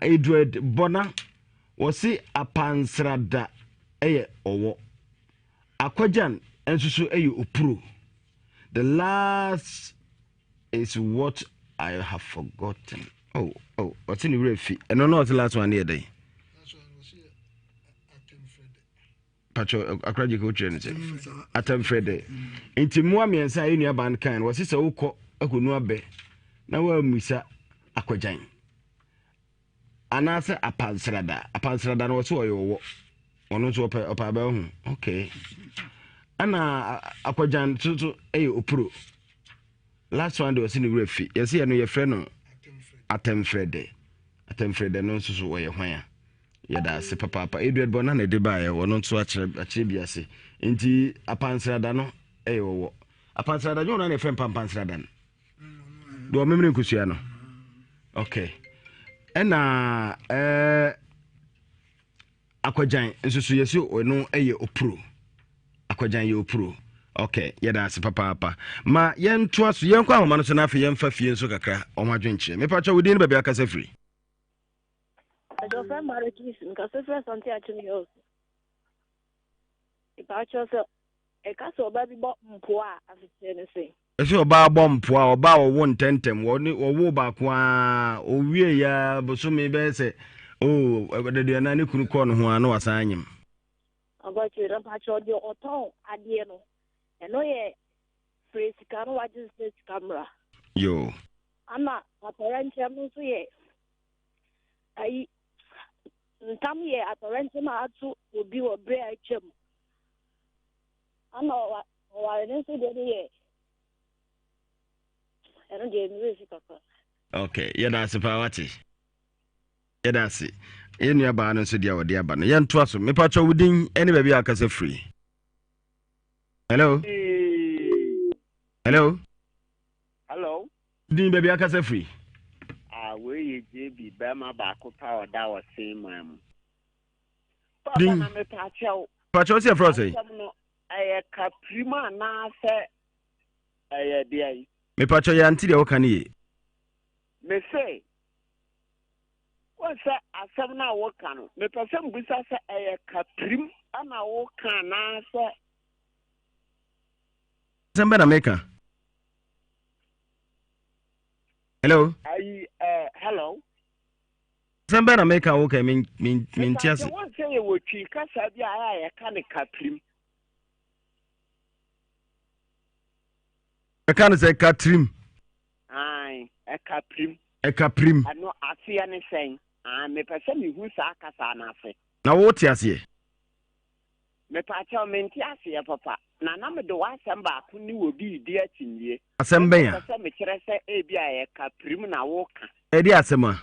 A: Edward Bɔna Wɔse apansrada yɛ ɔwɔ. Akwagyan nso so yɛ opuro. The last is what I have forgotten. Oh, oh, ɔse ne werɛ fi. Ɛno na ɔse last one yɛ dɛn? Patro akoragye ka wokyerɛ no sɛ atɛmfrɛ dɛ. Nti mmoa mmiɛnsa a yɛn nuabaa no kan no wɔse sɛ wokɔ akɔnu abɛ na woammisa akwagyan. Anaasɛ apansrada. Apansrada no wɔsɛ ɔyɛ ɔwɔ. Ɔno nso ɔpɛ ɔpɛ abɛ ho. Okay. Ɛna akwagyan nso so ɛyɛ opuro. Last one de ɔsi ne wura fi. Yɛsi yɛ no yɛfrɛ no atɛmfrɛdɛ. Atɛmfrɛdɛ no nso so ɔyɛ hwan a? Yɛda ase papaapa. Edward Bɔna na ɛde baeɛ ɔno nso akyerɛ akyerɛ bi ase. Nti apansrada no ɛyɛ ɔwɔ. Apansrada nyɛ ɔno na yɛfrɛ mpampansrada no. Deɛ ɔmemene nkosua no. Okay. Ɛna ɛɛ eh, akwagyan nso so yɛsi ɔno yɛ opuro. Akwagyan yɛ opuro. Okay, yɛda ase papaapa. Ma yɛntoa so, yɛnkɔ ahoma no so na afei yɛmfa fie nso kakra ɔmo adwenkyerɛ. Mepa kyɛ wo din ne baabi akasa firi.
B: Ɛdɔfɛ Mare Kiss, nkasa firi Asante Akyem Hills. Mepa kyɛ sɛ ɛka sɛ ɔba bi bɔ mpoa a asekyerɛ ne sɛ.
A: Ɛsɛ ɔbaa bɔ mpoa, ɔbaa ɔwo ntɛntɛm, wɔne wɔwo baako ara, owie ya bosome bɛyɛ sɛ oh adaduanan ne kunu kɔɔ ne ho ara na wasan anyem.
B: Ɔbɔkye no mpakyɛw deɛ ɔtɔn adeɛ no ɛno yɛ firi sika no wagye sɛ sika mmra.
A: Yoo.
B: Ana atɔrɛnkyɛm no nso yɛ ayi ntam yɛ atɔrɛnkyɛm a ato obi wɔ bere a atwam. Ana ɔware no nso deɛ no yɛ ɛno deɛ mmerɛ fi papa.
A: Okay, yɛda ase paa wate. Yɛda ase. Yɛn nua baa no nso deɛ ɔde aba no. Yɛntoa so. Mepatwa wo din ne baabi a akasa firi. Hello. Hello.
C: Hello.
A: Din baabi akasa firi.
C: Ah, wei yɛ JB bɛrima baako pa ɔda ɔsen man mu. Papa
A: Din.
C: na mepa akyɛw.
A: Pakyɛw sɛ ɛfrɛ sɛ.
C: Asɛm no ɛyɛ kapirim anaasɛ ɛyɛ deɛn?
A: Mepakyɛw yɛ ante deɛ woka no ye.
C: Me se, wohu sɛ asɛm no a woka no, mepɛ sɛ mbisa sɛ ɛyɛ kapirim na woka anaasɛ.
A: Asɛm bɛ na meka? Hello?
C: Ayi, eh, hello?
A: Asɛm bɛ na meka woka mente ase.
C: Mepakyɛw wohu sɛ yɛwɔ Twi kasa bi a ɛyɛ a yɛka no kapirim.
A: Ɛka no sɛ katirim.
C: Ae, ɛka pirim.
A: Ɛka pirim.
C: Ɛno aseɛ ne sɛn? Ae, mepɛ sɛ mehu saa kasa no ase.
A: Na wo te aseɛ?
C: Mepaakyɛw, mente aseɛ papa. Na na mede w'asɛm baako ne obi redi akyinnye.
A: Asɛm bɛn a?
C: Mepɛ sɛ mekyerɛ sɛ ebia ɛka pirim na woka.
A: Ɛdeɛ asɛm a?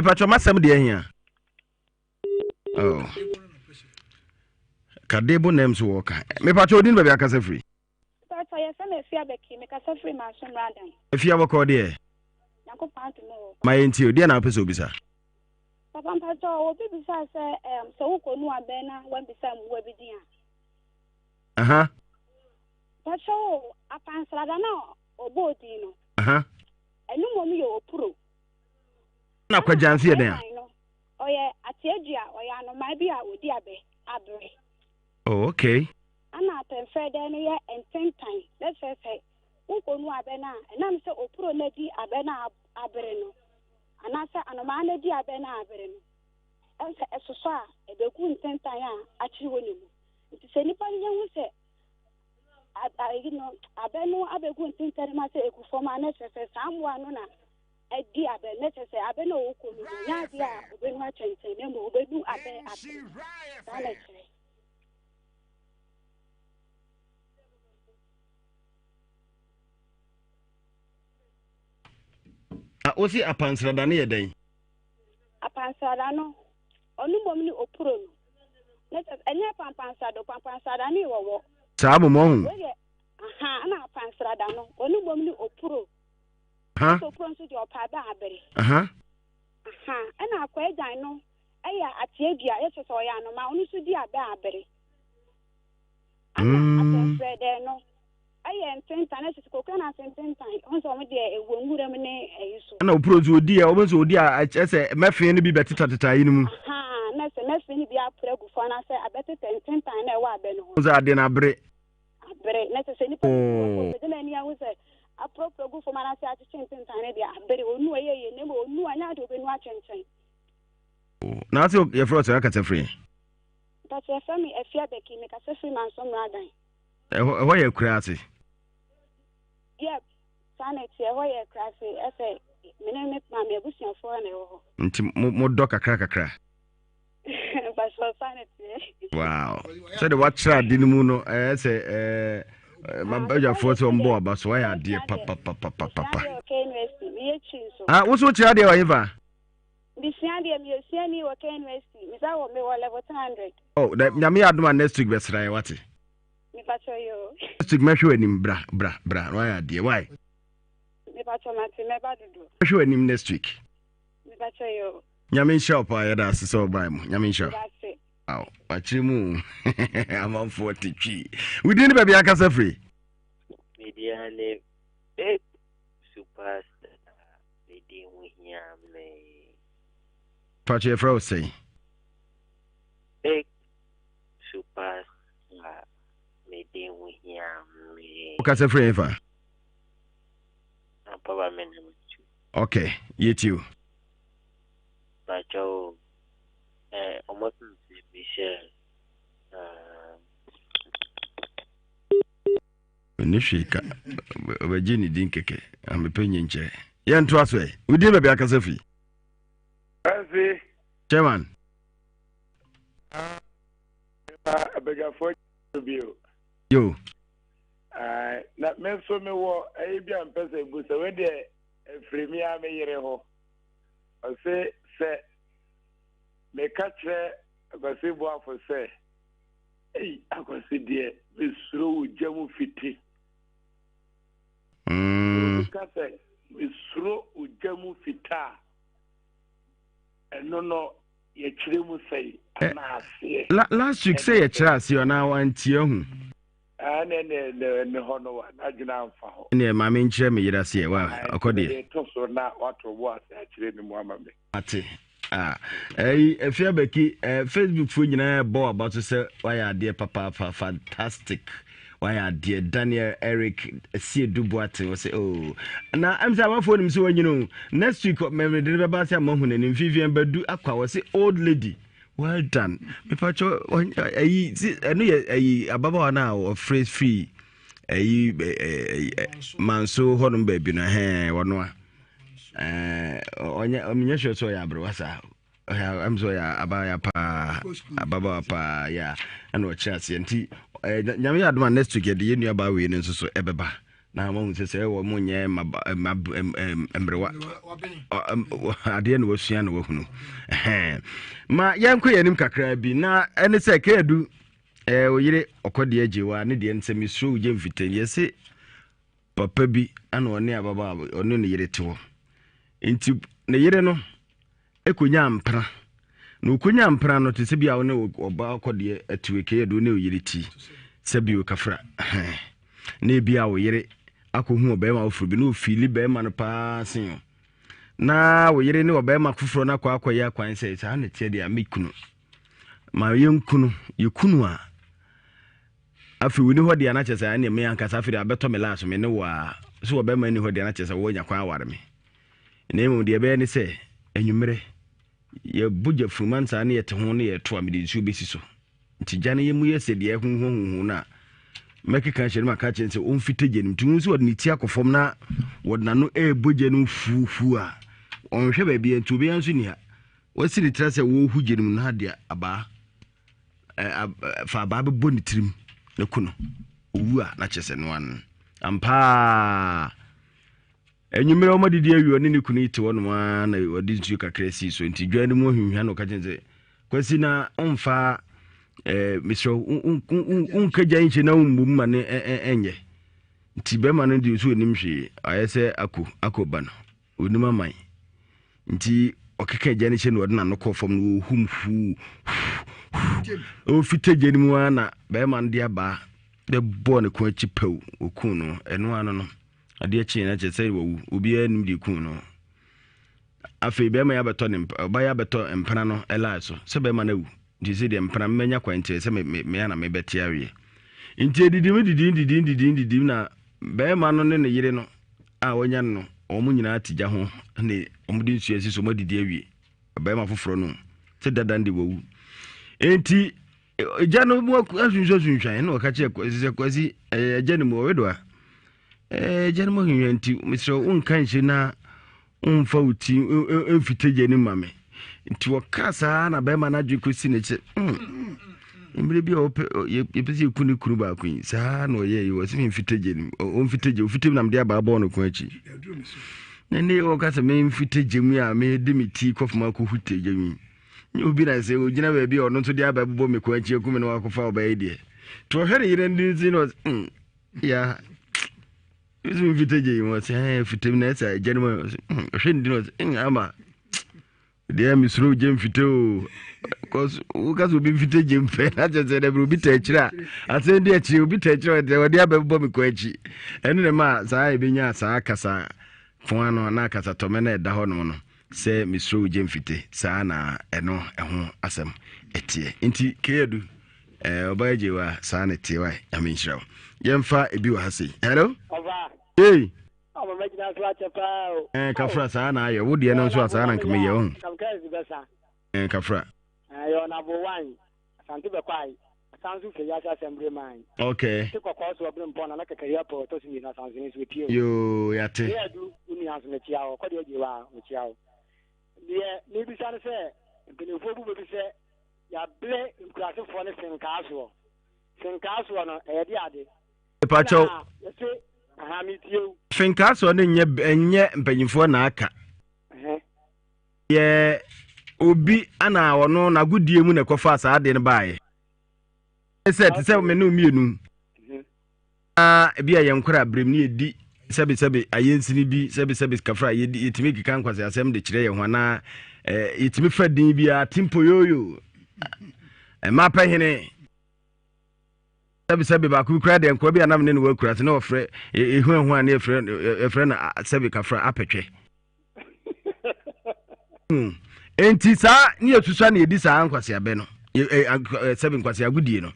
A: Mepaakyɛw, m'asɛm deɛ hia? Oh. Kadebo nam so wɔka. Mepaakyɛw, odin baabi akasa firi?
D: Mpatsɔ yɛfrɛ me Afia Bɛki, mekasa firi Manso Mmradan.
A: Afia bɔkɔɔ deɛ?
D: Nyankopɔn adom o.
A: Ma yɛntie o, deɛ na wopɛ sɛ obisa?
D: Papa mpatsɔ obi bisaa sɛ ɛɛm sɛ wokɔ nu abɛn na wambisa mmoa bi din
A: a. Aha.
D: Mpatsɔ o, apansrada na ɔbɔɔ din no.
A: Aha.
D: Ɛno mmom yɛ opuro.
A: Na kwagya nso yɛ dɛn a?
D: Ɔyɛ ateadua, ɔyɛ anomaa bi a ɔdi abɛ, abere.
A: Oh, okay.
D: Ana atɛmfɛɛdɛɛ no yɛ ntentan, na kyerɛ sɛ wokɔnu abɛ no a, ɛnam sɛ opuro no adi abɛ no a abere no, anaasɛ anomaa no adi abɛ no a abere no, ɛhu sɛ ɛsosɔ a, ɛbɛgu ntentan a akyere wɔ ne mu. Nti sɛ nnipa no nya hu sɛ ayi no, abɛ no abɛgu ntentan no mu asɛ ɛgu fam a, na kyerɛ sɛ saa mmoa no na adi abɛ no, na kyerɛ sɛ abɛ no a ɔkɔnu no, nyɛ adeɛ a ɔbɛnu akyɛnkyɛn, na mmom ɔbɛnu abɛ abere. Saa na ɛkyerɛ.
A: Na wosi apansrada no yɛ dɛn?
D: Apansrada no, ɔno mmom ne opuro no. Na kyerɛ sɛ ɛnyɛ pampansrada, pampansrada no yɛ wɔwɔ.
A: Saa mmom ɔho.
D: Wei yɛ aha ɛna apansrada no, ɔno mmom ne opuro.
A: Ha?
D: Sɛ opuro nso deɛ ɔpa abɛ abere.
A: Aha.
D: Aha, ɛna akwaagyan no ɛyɛ ateadua, yɛ kyerɛ sɛ ɔyɛ anoma, ɔno nso di abɛ abere. Ɛna atɛmfrɛdɛɛ no ɛyɛ ntentan, ɛkyerɛ sɛ kokura na ase ntentan, ɔho sɛ ɔmo deɛ ɛwɔ nwura mu ne ɛyi so.
A: Ɛna opuro nso odi a, ɔmo nso odi a ɛkyerɛ sɛ mɛfee no bi bɛtetateta yi no mu.
D: Aha, na sɛ mɛfee no bi apere agu fam anaasɛ abɛtetɛ ntentan na ɛwɔ abɛ no ho.
A: Sɛ ade no abere.
D: Abere, na kyerɛ sɛ nipa no gu hɔ ɔbɛgyina n'ani ahu sɛ aporɔporɔ gu fam anaasɛ akyekye ntentan no deɛ abere, onu ɛyɛ yie, na mmom onu a nyɛ ade obɛnu akyɛnkyɛn.
A: Na ase yɛfrɛ wo sɛ akasa firi?
D: Mpakyɛ yɛfrɛ me Afia Bɛki, mekasa firi Manso Mmradan.
A: Ɛhɔ ɛhɔ yɛ akura ase?
D: Yep, saa na ɛteɛ, ɛhɔ yɛ akura ase, ɛsɛ me ne me maame abusuafoɔ na ɛwɔ hɔ.
A: Nti mo mo dɔ kakra kakra?
D: Mpakyɛ saa na ɛteɛ.
A: Wow, sɛde wakyerɛ ade no mu no ɛyɛ sɛ ɛɛ mabadwafoɔ sɛ ɔmbɔ aba so wayɛ adeɛ papapapapapa. Ah, wo so wokyerɛ adeɛ wɔ hefa?
D: Mesua deɛ meyɛ suani wɔ KNUST. Mesa wɔ mewɔ level 300.
A: Oh, da nyame yɛ adom a next week bɛsra yɛ wate.
D: Mepakyɛ yo.
A: Next week mɛhwɛ w'anim bra bra bra na wayɛ adeɛ why?
D: Mepakyɛ mate mɛba dodo.
A: Mɛhwɛ w'anim next week.
D: Mepakyɛ yo.
A: Nyame nhyira wo paa yɛda ase sɛ ɔbae mu nyame nhyira. Aw wakyerɛ mu amanfoɔ te twi. Wodin ne baabi akasa firi?
E: Media ne big superstar. Me din ho hia me.
A: Pacho yɛfrɛ wo sɛn?
E: Big super star me din ho hia
A: Wokasa firi hefa?
E: Papa me na metu.
A: Ok, yɛtie o.
E: Mpakyɛ o, eh, ɔmo ka asɛm bi sɛ, ah.
A: Ɔnni hwee ka, ɔbɛgye ne din kɛkɛ, amepɛ nyinkyerɛ. Yɛntoa so ɛ, wo din baabi akasa fi?
F: Ɛnse.
A: Chairman.
F: Ah, abadwafoɔ bio.
A: Yo.
F: Na me nso mewɔ ɛyi bi a mpɛ sɛ ebu sɛ wei deɛ efiri mi a me yere hɔ. Ɔse sɛ meka kyerɛ Akwasi Boafo sɛ ei Akwasi deɛ mesuro wo gya mu fiti. Obi ka sɛ mesuro wo gya mu fita a ɛno no yɛkyerɛ mu sɛe anaa aseɛ.
A: Last week sɛ yɛkyerɛ aseɛ anaa wantie ahu.
F: Ɛne ne ne ne hɔ no wa n'adwene amfa hɔ.
A: Ɛneɛ ma me nkyerɛ me yere aseɛ wa ɔkɔ deɛ.
F: Mede to so na wato bo ase akyerɛ ne mu ama me.
A: Ate ah ɛyi Afia Bɛki eh, Facebook foɔ nyinaa ɛbɔ aba so sɛ wayɛ adeɛ papaapa fantastic wayɛ adeɛ Daniel Eric Siedu Boateng wɔ sɛ oh na ɛm sɛ amanfoɔ nim sɛ wanyini o next week mɛmede no bɛba sɛ amahu n'anim Vivian Badu akwa wɔ sɛ old lady Well done. Mepacho ayi si ɛno yɛ ayi ababaawa no a ɔfrɛ firi ayi manso hɔnom baabi no ɛhɛn wɔno a ɔnyɛ ɔmenyɛ sure sɛ ɔyɛ aberewa saa ɛm sɛ ɔyɛ abaayewa paa ababaawa paa yɛ ɛna ɔkyerɛ aseɛ nti nyame yɛ adom a next week yɛde yɛ nuabaa wei no nso so ɛbɛba na wɔahu sɛ sɛ wɔn nyɛ mmerewa adeɛ na wɔasua na wɔahunu ma yɛnkɔ yɛn anim kakra bi na ɛne sɛ kɛadu oyere ɔkɔdeɛ agye wa ne deɛ nsɛ mesuro wogye mfitɛ yɛse papa bi ana ɔne ababaa ɔne ne yere te hɔ nti ne yere no kɔnyaa mpena. Na ɔkɔnyaa mpena no te sɛ bi a wo ne ɔba kɔdeɛ atiwe kɛyɛ de wo ne oyere ti sɛ bio kafra. Na ebi a wo yere akɔhu ɔbarima foforɔ bi na ɔfiili barima no paa sen o. Na wo yere ne ɔbarima foforɔ no akɔ akɔyɛ akwan sɛ saa na ɛteɛ deɛ a me kunu ma yɛnkunu yɛkunu a afei woni hɔ deɛ na kyerɛ sɛ ɛneɛ me ankasa afei deɛ abɛtɔ me laa so me ne wo a so ɔbarima nni hɔ deɛ na kyerɛ sɛ woanya kwan aware me. Na mmom deɛ ɛbɛyɛ ne sɛ, anwummerɛ, yɛbɔ gya funuma nsaa ne yɛte ho ne yɛto a, mede nsuo bɛsi so. Nti gya no yɛ mu yɛ sɛ deɛ ɛhuhuahuhu no a, mɛkeka ahyɛ no maka akyerɛ no sɛ ɔmfite gya no mu. Nti wohu sɛ ɔde ne ti akɔ fam na wɔde n'ano ɛrebɔ gya no mu fuufuu a, ɔnhwɛ baabi a nti obiara nso nni ha. Wasi ne tiri sɛ wɔrehu gya no mu na adeɛ abaa fa abaa bɛbɔ ne tirim na ku no. Owu a na kyerɛ sɛ no ano. Ampaa. Anwummerɛ wɔn adidi awie ɔne ne kunu yi te hɔnom ara na ɔde nsuo kakra sii so nti dwan no mu ahwinhwa na ɔka kyerɛ sɛ Kwasi na ɔmfa eh, mesrɛ wonka gya nhyɛ na wommom ma ne ɛnyɛ nti bɛrima no deɛ ɔsɛ ɔnim hwee ayɛ sɛ ako ako ba no ɔnim aman nti ɔkeka gya no hyɛ no ɔde n'ano kɔ fam no ɔhum huu ɔfita gya no mu ara na bɛrima no de abaa bɛbɔɔ ne ko akyi pɛw ɔkuu no ɛno ano no Adeɛ kyee na kyerɛ sɛ wawu. Obiara nnim deɛ ɛkuu no. Afei bɛrima yi abɛtɔ ne mp ɔbaa yi abɛtɔ mpena no line so sɛ bɛrima no awu. Nti sɛ deɛ mpena mɛnya kwan nti sɛ me me me ana mebɛte aweɛ. Nti edidim didim didim didim didim na bɛrima no ne ne yere no a wanya no no wɔn nyinaa te gya ho ne wɔn de nsuo asi so wɔn adidi awie. Bɛrima foforɔ no sɛ dada no de wawu. Nti Egya no mu asunsuasunsuan ɛna ɔka kyerɛ Kwasi sɛ Kwasi ɛyɛ agya no mu ɔwedo a ɛgya no mu ahwehwɛ nti mesrɛ wo nka nhyɛ na womfa wo ti mfite gya no ma me nti ɔka saa na bɛrima no adwene kɔsi ne kyɛ hmm. mmerɛ bi a yɛpɛ sɛ yɛku ne kunu baako yi saa na ɔyɛ yi wɔ sɛ memfite gya no ɔmfite gya ɔfite mu na mede abaa bɔɔ no ko akyi na ne ɔka sɛ memfite gya mu a mede me ti kɔfam akɔhu te gya mu yi Nyɛ obi na sɛ ogyina baabi a ɔno nso de aba bɛbɔ me kɔn akyi aku me na wakɔfa ɔbaa yi deɛ. Nti ɔhwɛ ne yere no nti na ɔsɛ mm ya nso mfita gye yi mu ɔsɛ ɛɛ fita mu na ɛsɛ agya no mu ɔsɛ mm ɔhwɛ ne din ɔsɛ mm ama deɛ mesuro gye mfita o cause woka sɛ obi mfita gye mpɛ na kyerɛ sɛ dɛbɛ obi ta akyire a asɛm di akyire obi ta akyire a ɔde aba bɛbɔ me kɔn akyi ɛno na ɛma saa ɛbɛnya saa kasa fon ano na kasa tɔmɛ na ɛda hɔ nom no Sɛ mesuro wo gye mfite saa na ɛno ɛho asɛm ɛteɛ nti Keyadu Ɔbaa gye wa saa ne teɛ wa nyame nhyira wo. Yɛmfa ebi wɔ ha sei. Hello. Hey. Eh, kafra saa na ayɛ wo deɛ no nso a saa na nka meyɛ wo ho. Eh, kafra.
G: Ɛyɛ ɔnabo wan asante bɛkɔ ayi asan so fɛ yase asɛmbre man.
A: Okay.
G: Te kɔkɔɔ so ɔbere mpɔn na na kɛkɛ yɛ pɔ ɔtɔ so mmienu asanso ne nso otie o.
A: Yoo yate.
G: Ne adu wo nua nso mekyia wo kɔdeɛ gye wa mekyia wo. Deɛ mebisa ne sɛ mpanimfoɔ bu bɛbi sɛ yɛabrɛ nkurasefoɔ ne senkaa soɔ. Senkaa soɔ no ɛyɛ de ade.
A: Mepakyɛw.
G: Ɛna yɛse aha metie wo.
A: Senkaa soɔ no nyɛ ɛnyɛ mpanyinfoɔ na aka. Yɛ obi ana ɔno n'agodie mu na ɛkɔfaa saa adeɛ no baeɛ. Sɛ te sɛ me ne mmienu. Na ebi a yɛn nkora berem ne yɛdi sɛbesɛbe ayɛnsini bi sɛbesɛbe kafra yɛdi yɛtumi keka nkwasi asɛm de kyerɛ yɛn ho anaa eh, yɛtumi fa din biara timpoyoyo ɛma pɛ hene sɛbesɛbe baako bi koraa deɛ nkoa bi anam ne ne wɔ akura se na wɔfrɛ ehu ehu a ne yɛfrɛ yɛfrɛ no sɛbe kafra apɛtwɛ Hmm. Enti saa ne yɛsusua na yɛdi saa nkwaseabɛ no sɛbi nkwaseagodie no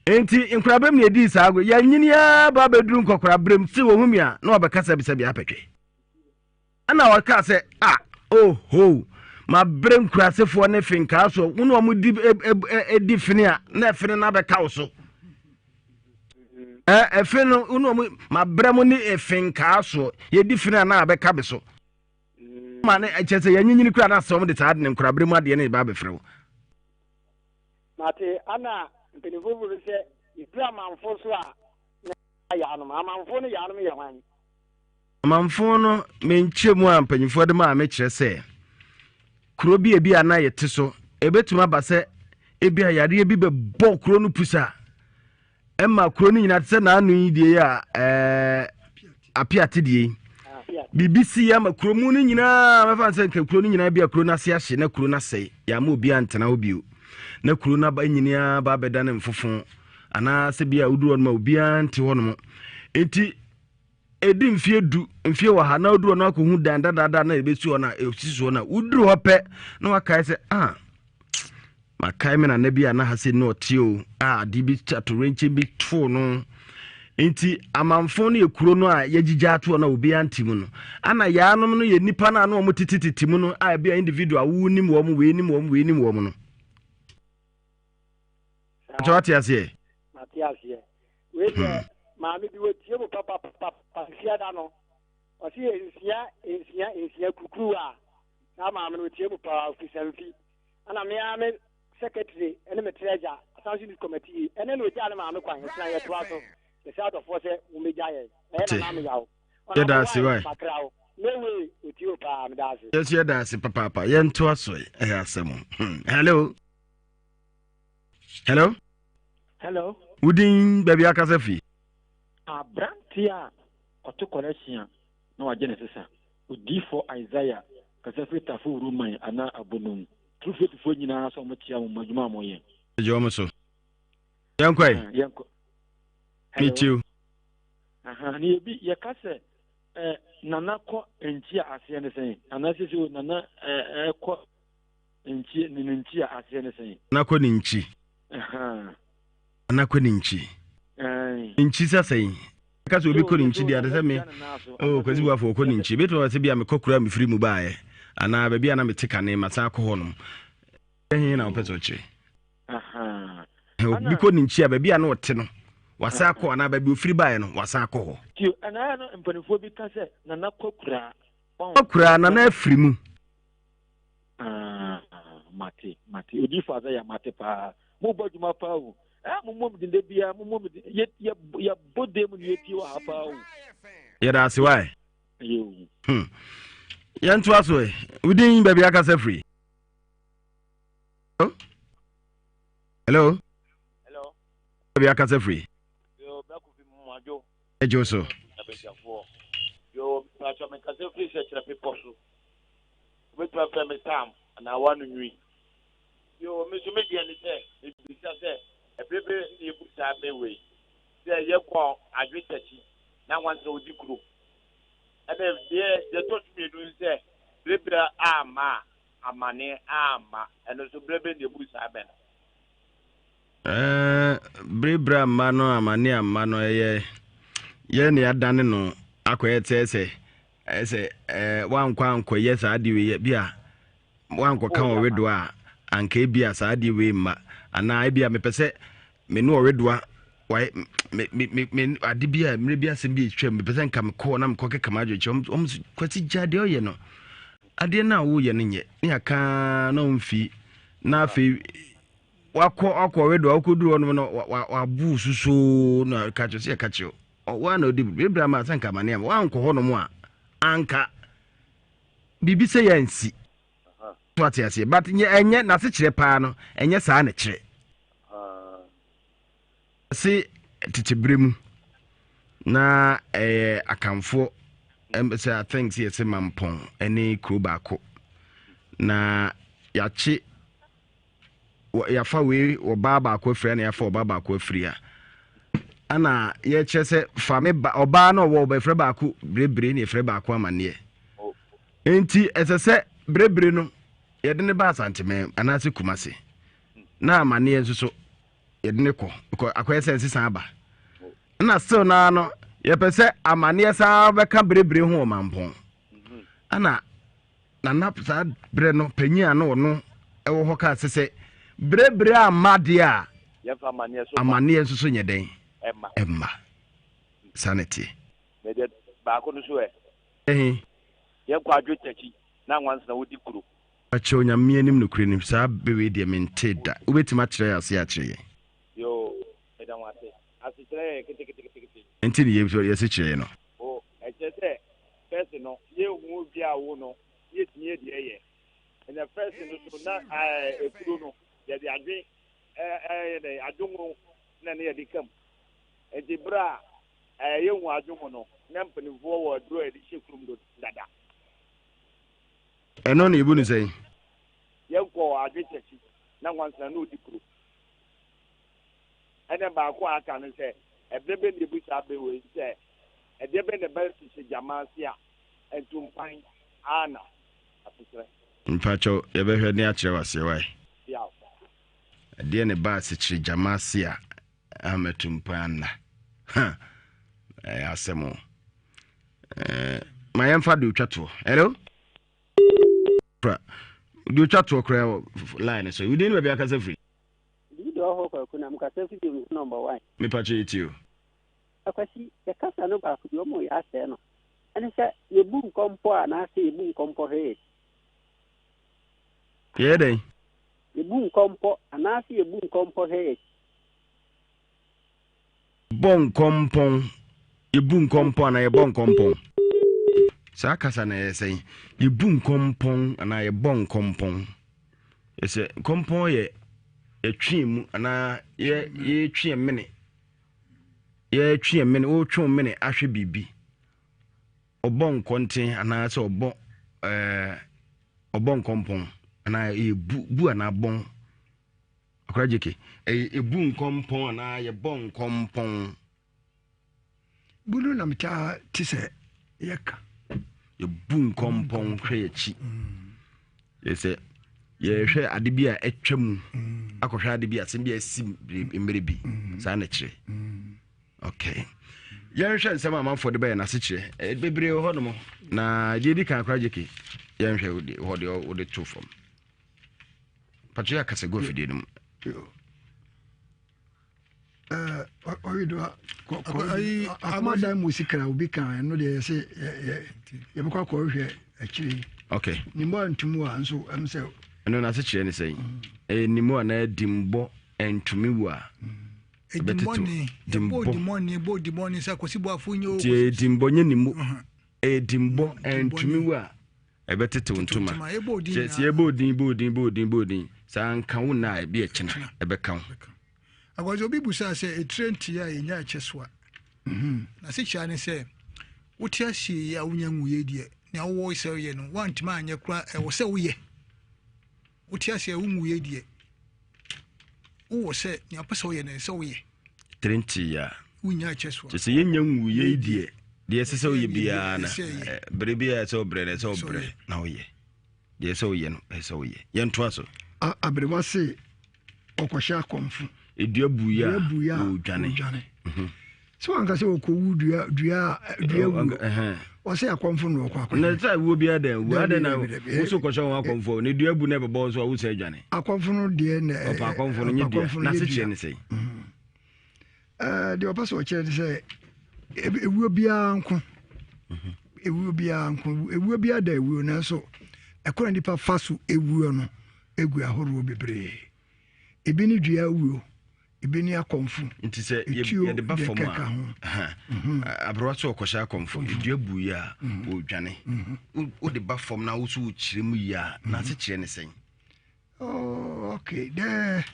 A: enti nkorabɛm na yɛdii saa ago yɛnyini ara ba bɛduru nkɔkoraberɛm se wɔhu mi a na wɔbɛka sɛbisɛbi apɛtwe ɛna wɔka sɛ a oho mabrɛ nkurasefoɔ ne fenkaa soɔ wo ne ɔmo di di fene a na ɛfene no abɛka wo so ɛfe no wo ne ɔmo mabrɛ mo ne fenkaa soɔ yɛdi fene a na abɛka me so ma ne kyerɛ sɛ yɛnyinyini koraa na asɛm de saa de ne nkorabere mu adeɛ no ba abɛfrɛ wo.
G: Mate ana mpanimfoɔ bu sɛ yɛduru amanfo so a na yaanom amanfo no yaanom yɛ hwan?
A: Amanfo no menkyɛ mu a mpanyimfoɔ de maa me kyerɛ sɛ kuro bi ebi a na yɛte so ebetumi aba sɛ ebi a yareɛ bi bɛbɔ kuro no pusa Ɛma kuro no nyinaa te sɛ n'ano yi deɛ yi a ɛɛ apiate deɛ yi biribi si ama kuro mu no nyinaa mɛfa sɛ nka kuro no nyinaa bi a kuro no ase ahye na kuro no asɛe yɛama obi antena hɔ bio na kuro no aba nyinaa ba abɛda ne mfofo anaasɛ bi a woduru hɔ nom a obiara nte hɔ nom enti ɛdi mfeɛ du mfeɛ wɔ ha na woduru hɔ no akɔhu dan dadaada na ɛbɛsi hɔ no a ɛsi soɔ no a woduru hɔ pɛ na wakae sɛ ah Makae me nana bi a na ha sei na ɔte o, a ade bi atorenkyɛm bi too no. Nti amanfo no yɛ kuro no a yɛgyigya atoɔ no a obiara nte mu no. Ana yaanom no yɛ nnipa no a na wɔn tetetete mu no a ebi a individual wo nim wɔn, wei nim wɔn, wei nim wɔn no. Kyɛ wate aseɛ?
G: Mate aseɛ. Wei deɛ hmm. maame bi wɔtie mu papapapa nsia da no. Ɔse yɛ nsia nsia nsia kurukuruwa a saa maame no ɔtie mu paa ofiri Samfi. Ɛna me ara me secretary ne me treasure asan so youth committee ɛnɛ na ogyaa ne maame kwan ɛkyina yɛtoa so yɛsɛ adɔfoɔ sɛ wɔmmɛgya yɛn ɛyɛ nana me yaw
A: yɛda ase wae
G: makra wo no way otie o paa meda ase
A: yɛso yɛda ase papaapa yɛntoa so ɛyɛ asɛm hmm. hello hello
H: hello
A: wodin baabi akasa fi
H: aberanteɛ a ɔto kɔlɛhye a na wagye ne sesa. Odiyifoɔ Isaiah kasa firi Tafo Wuru man anaa Abonum. Turufetufoɔ nyinaa sɛ wɔn kyea mo mo adwuma a mo yɛ.
A: Gye wɔn so. Yɛnkɔ ɛ.
H: Yɛnkɔ.
A: Metie o.
H: Aha, ne yɛbi yɛka sɛ eh, nana kɔ nkyi a aseɛ ne sɛn? Anaa sɛ sɛ nana eh, kɔ nkyi ne ne nkyi a aseɛ ne sɛn?
A: Nana kɔ ne nkyi. Nana kɔ ne nkyi. Nkyi sɛ sɛn? Ka sɛ obi kɔ ne nkyi deɛ ade sɛ me oh, Kwasi Boafo ɔkɔ ne nkyi. Bɛtumi aba sɛ bi a mekɔ kuro a mefiri mu baeɛ anaa baabi a na mete kane masan akɔ hɔ nom. Ɛhe na wopɛ sɛ ɔkyerɛ? Obi kɔ ne nkyi a baabi a na ɔte no wasan akɔ anaa baabi ofiri baeɛ no wasan akɔ hɔ.
H: Ɛna no mpanimfoɔ bi ka sɛ nana kɔ kuraa.
A: Kɔ kuraa nana afiri mu.
H: Ah, mate, mate. Odiyifo Isaiah, mate paa. Mobɔ adwuma paa o. Eh, mommɔ me din da biara, mommɔ me din. Yɛ, yɛ, yɛbɔ dan mu na yɛtie wɔ ha paa o.
A: Yɛda ase wae.
H: Yo.
A: Hmm. Yɛntoa so ɛ. Wodin baabi akasa firi. Hello? Hello?
E: Hello?
A: Baabi akasa firi.
E: Yo, Brakofi Mwadwo.
A: Ɛgye wo so.
E: Abadwafoɔ. Yo, mpakyɛ mekasa firi Sɛkyerɛ bepɔ so. Wobɛtumi afrɛ me Sam anaa Wano Nwi. Yo, me nso me deɛ ne sɛ, mebisa sɛ, ɛberɛ bɛ na yɛbu saa bɛ wei? Sɛ yɛkɔ Adwe Takyi na nwansena ɔdi kurom. Ɛna deɛ deɛ ɛtɔ so mmienu ne sɛ, berɛ bɛ amma a, amaneɛ amma. Ɛno nso berɛ bɛ na yɛbu saa bɛ no?
A: Ɛɛ, berebere amma no amane amma no ɛyɛ yɛn na yɛadane no akɔyɛ sɛ sɛ ɛsɛ ɛɛ wankɔ ankɔyɛ saa adeɛ wei bi a wankɔka
E: Oh,
A: ɔwedoa a anka ebi a saa adeɛ wei mma anaa ebi a mepɛ sɛ me ne ɔwedoa wae me me me me ade bi a mmerɛ bi asɛm bi atwam mepɛ sɛ nka mekɔ na mekɔ keka m'adwene kyerɛ wɔn wɔn kwasi gya deɛ ɔyɛ no adeɛ no a woyɛ no nyɛ ne aka na ɔmfi na afei wakɔ akɔ ɔwedoa wokɔduru hɔ nom no wabo susoo na ka kyerɛ sɛ yɛka kyerɛ wa na ɔdi bebree ama sɛ nka amane ama wankɔ hɔ nom a anka biribi sɛ yɛansi so ate aseɛ but nyɛ ɛnyɛ n'asekyerɛ paa no ɛnyɛ saa na kyerɛ se tete berɛ mu na ɛyɛ akamfoɔ sɛ I think sɛ yɛsɛ mampɔn ɛne kuro baako na yɛakye yɛafa wei ɔbaa baako afiri a na yɛafa ɔbaa baako afiri a ana yɛkyerɛ sɛ fa me ba ɔbaa na ɔwɔ ɔbɛfrɛ baako berebere na yɛfrɛ baako amanneɛ nti ɛsɛ sɛ berebere no yɛde ne ba asanteman anaasɛ kumase na amanneɛ nso so yɛde ne kɔ akɔyɛ sɛ nsesa aba na still naa no yɛpɛ sɛ amanneɛ saa bɛka berebere ho ɔmampɔn ana Na na saa berɛ no panyin a na ɔno wɔ hɔ kaa sɛ sɛ berɛberɛ amma deɛ a,
E: Yɛmfa amanneɛ so ma.
A: amanneɛ nso so nyɛ dɛn?
E: Ɛmma.
A: Ɛmma. Saa na ɛteɛ.
E: Na deɛ baako no so ɛ?
A: Ɛhe?
E: Yɛnkɔ adwo takyi na nwansena wodi kuro.
A: Pakyɛw Nyame anim nokorɛ nim saa bɛ wei deɛ mentee da. Wobɛtumi akyerɛ yɛn aseɛ akyerɛ yɛn?
E: Yoo, meda mo ase. Asekyerɛ yɛ keteketekete.
A: Nti ne yɛse kyerɛ yɛn no.
E: O, ɛkyerɛ sɛ fɛs no yɛnhu obi a wo no yɛtumi yɛ deɛ ɛyɛ. Ɛna fɛs no so na ɛɛ ekuro no yɛde adwen ɛɛ dɛ adwongo na ne yɛde kam. Nti berɛ a ɛɛ yɛhu adwongo no na mpanimfoɔ wɔ aduro a yɛde hyɛ kurom do dada.
A: Ɛno na yɛbu no sɛn?
E: Yɛnkɔ adwe kyɛkyi na nwansena na ɔdi kuro. Ɛna baako a aka no sɛ, ɛberɛ bɛn na yɛbu saa bɛ wei sɛ, ɛdeɛ bɛn na ɛba hyehyɛ gyama ase a ntumpan ara na asekyerɛ?
A: Mpakyɛw, yɛbɛhwɛ ne akyerɛ wo aseɛ wae.
E: Biaw.
A: Ɛdeɛ na ɛba asekyerɛ gyama ase a ama tumpan anna? Ha! Ɛyɛ asɛm o. Eh, ma yɛmfa de otwa toɔ. Hello? Pra. De otwa toɔ koraa wɔ line so. Wodin ne baabi akasa firi?
I: Bi dɔ hɔ kwaku na mekasa fi James number one.
A: Mepa kyɛ yɛtie o.
I: Akwasi, yɛ kasa no baako bi ɔmo yɛ asɛe no. Ɛne sɛ yɛbu nkɔmpɔ a anaasɛ yɛbu nkɔmpɔ hwee.
A: Yɛyɛ dɛn?
I: Yɛbu nkɔmpɔ anaasɛ yɛbu nkɔmpɔ hwee.
A: Bɔ nkɔmpɔn, yɛbu nkɔmpɔn anaa yɛbɔ nkɔmpɔn. Saa kasa na ɛyɛ sɛn? Yɛbu nkɔmpɔn anaa yɛbɔ nkɔmpɔn. Ɛsɛ nkɔmpɔn yɛ yɛtwe mu anaa yɛ yɛtwe mene. Yɛtwe mene, wotwe mene ahwɛ biribi. Ɔbɔ nkɔnten anaa sɛ ɔbɔ ɛɛ ɔbɔ nkɔmpɔn anaa yɛbu bu anaa bɔn. Akora gyeke, ɛyɛ ebu nkɔmpɔn anaa yɛbɔ nkɔmpɔn?
J: Bu no na metaa te sɛ yɛka.
A: Yɛbu nkɔmpɔn hwɛ yɛkyi. Yɛ sɛ yɛhwɛ ade bi a atwa mu akɔhwɛ ade bi asɛm bi a asi mmerɛ bi saa na kyerɛ. Okay. Yɛnhwɛ nsɛm a amanfoɔ de bɛyɛ n'asekyerɛ bebree wɔ hɔnom na deɛ ɛdi kan akora gyeke yɛnhwɛ hɔ deɛ wode to fam. Patro yɛ akasa gu afidie no mu.
J: Ɔwedo akoma mu sikra obi ka ɛno deɛ yɛsɛ yɛbɛkɔ akɔhwɛ akyire.
A: Okay.
J: Nimbɔ antum a nso ɛm sɛ.
A: Ɛno n'ase kyerɛ ne sɛn? Ɛyɛ nimu anaa dimbɔ antumi wu a.
L: Ɛbɛtetew. Dimbɔ. Dimbɔ dimbɔ sɛ akwasi bɔ afo nye o.
A: Tie dimbɔ nye nimu. Ɛyɛ dimbɔ antumi wu a. Ɛbɛtetew ntoma. Kyɛ sɛ yɛbɔ odin bɔ odin bɔ odin bɔ odin saa nka wo nna a ebi ɛkyena ɛbɛka wo.
L: Akɔsɛ obi busaa sɛ etire nteɛ a yɛnya ɛkyɛ so a. Mhm. Na sekyia ne sɛ wote aseɛ yi a wonya nwuiɛ deɛ nea wowɔ sɛ woyɛ no woantumi anyɛ koraa ɛwɔ sɛ woyɛ. Wote aseɛ wonwuiɛ deɛ wowɔ sɛ nea wopɛ sɛ woyɛ no ɛsɛ woyɛ.
A: Tire nteɛ a.
L: Wonya ɛkyɛ so a.
A: Kyɛ sɛ yɛnya nwuiɛ yi deɛ deɛ ɛsɛ sɛ woyɛ biara na berɛ biara ɛsɛ wobrɛ no ɛsɛ wobrɛ na woyɛ deɛ ɛsɛ woyɛ no ɛsɛ woyɛ. Yɛntoa so.
J: Aberewa se ɔkɔhyɛ akɔmfo.
A: Dua buiɛ a ɔredwane.
J: Mhm. Sɛ wanka sɛ ɔkɔwu dua dua dua wuo. Ɔsɛ akɔmfo na ɔkɔ akɔhwɛ.
A: Na sɛ wuo biara dɛn wuo adɛn na woso kɔhyɛ wɔn akɔmfo ne dua bu na ɛbɛbɔ nso a wosɛ adwane.
J: Akɔmfo no deɛ na
A: ɔpɛ akɔmfo no nyɛ dua na ase kyerɛ ne sɛn.
J: Mhm. Ɛɛ deɛ ɔpɛ sɛ ɔkyerɛ ne sɛ ewuo biara nko mhm. ewuo biara nko ewuo biara da ewuo nanso ɛkwan nipa fa so ewuo no egu ahorow bebree. Ebi ne dua wuo, ebi ne akɔmfo.
A: Nti sɛ yɛde ba fam a, mhm. aberewa sɛ ɔkɔhyɛ akɔmfo, mhm. dua bu yi a, mhm. ɔredwane. Wode ba fam na wo so wokyerɛ mu yi a, na ase kyerɛ ne sɛn?
J: Oh, okay. Dɛ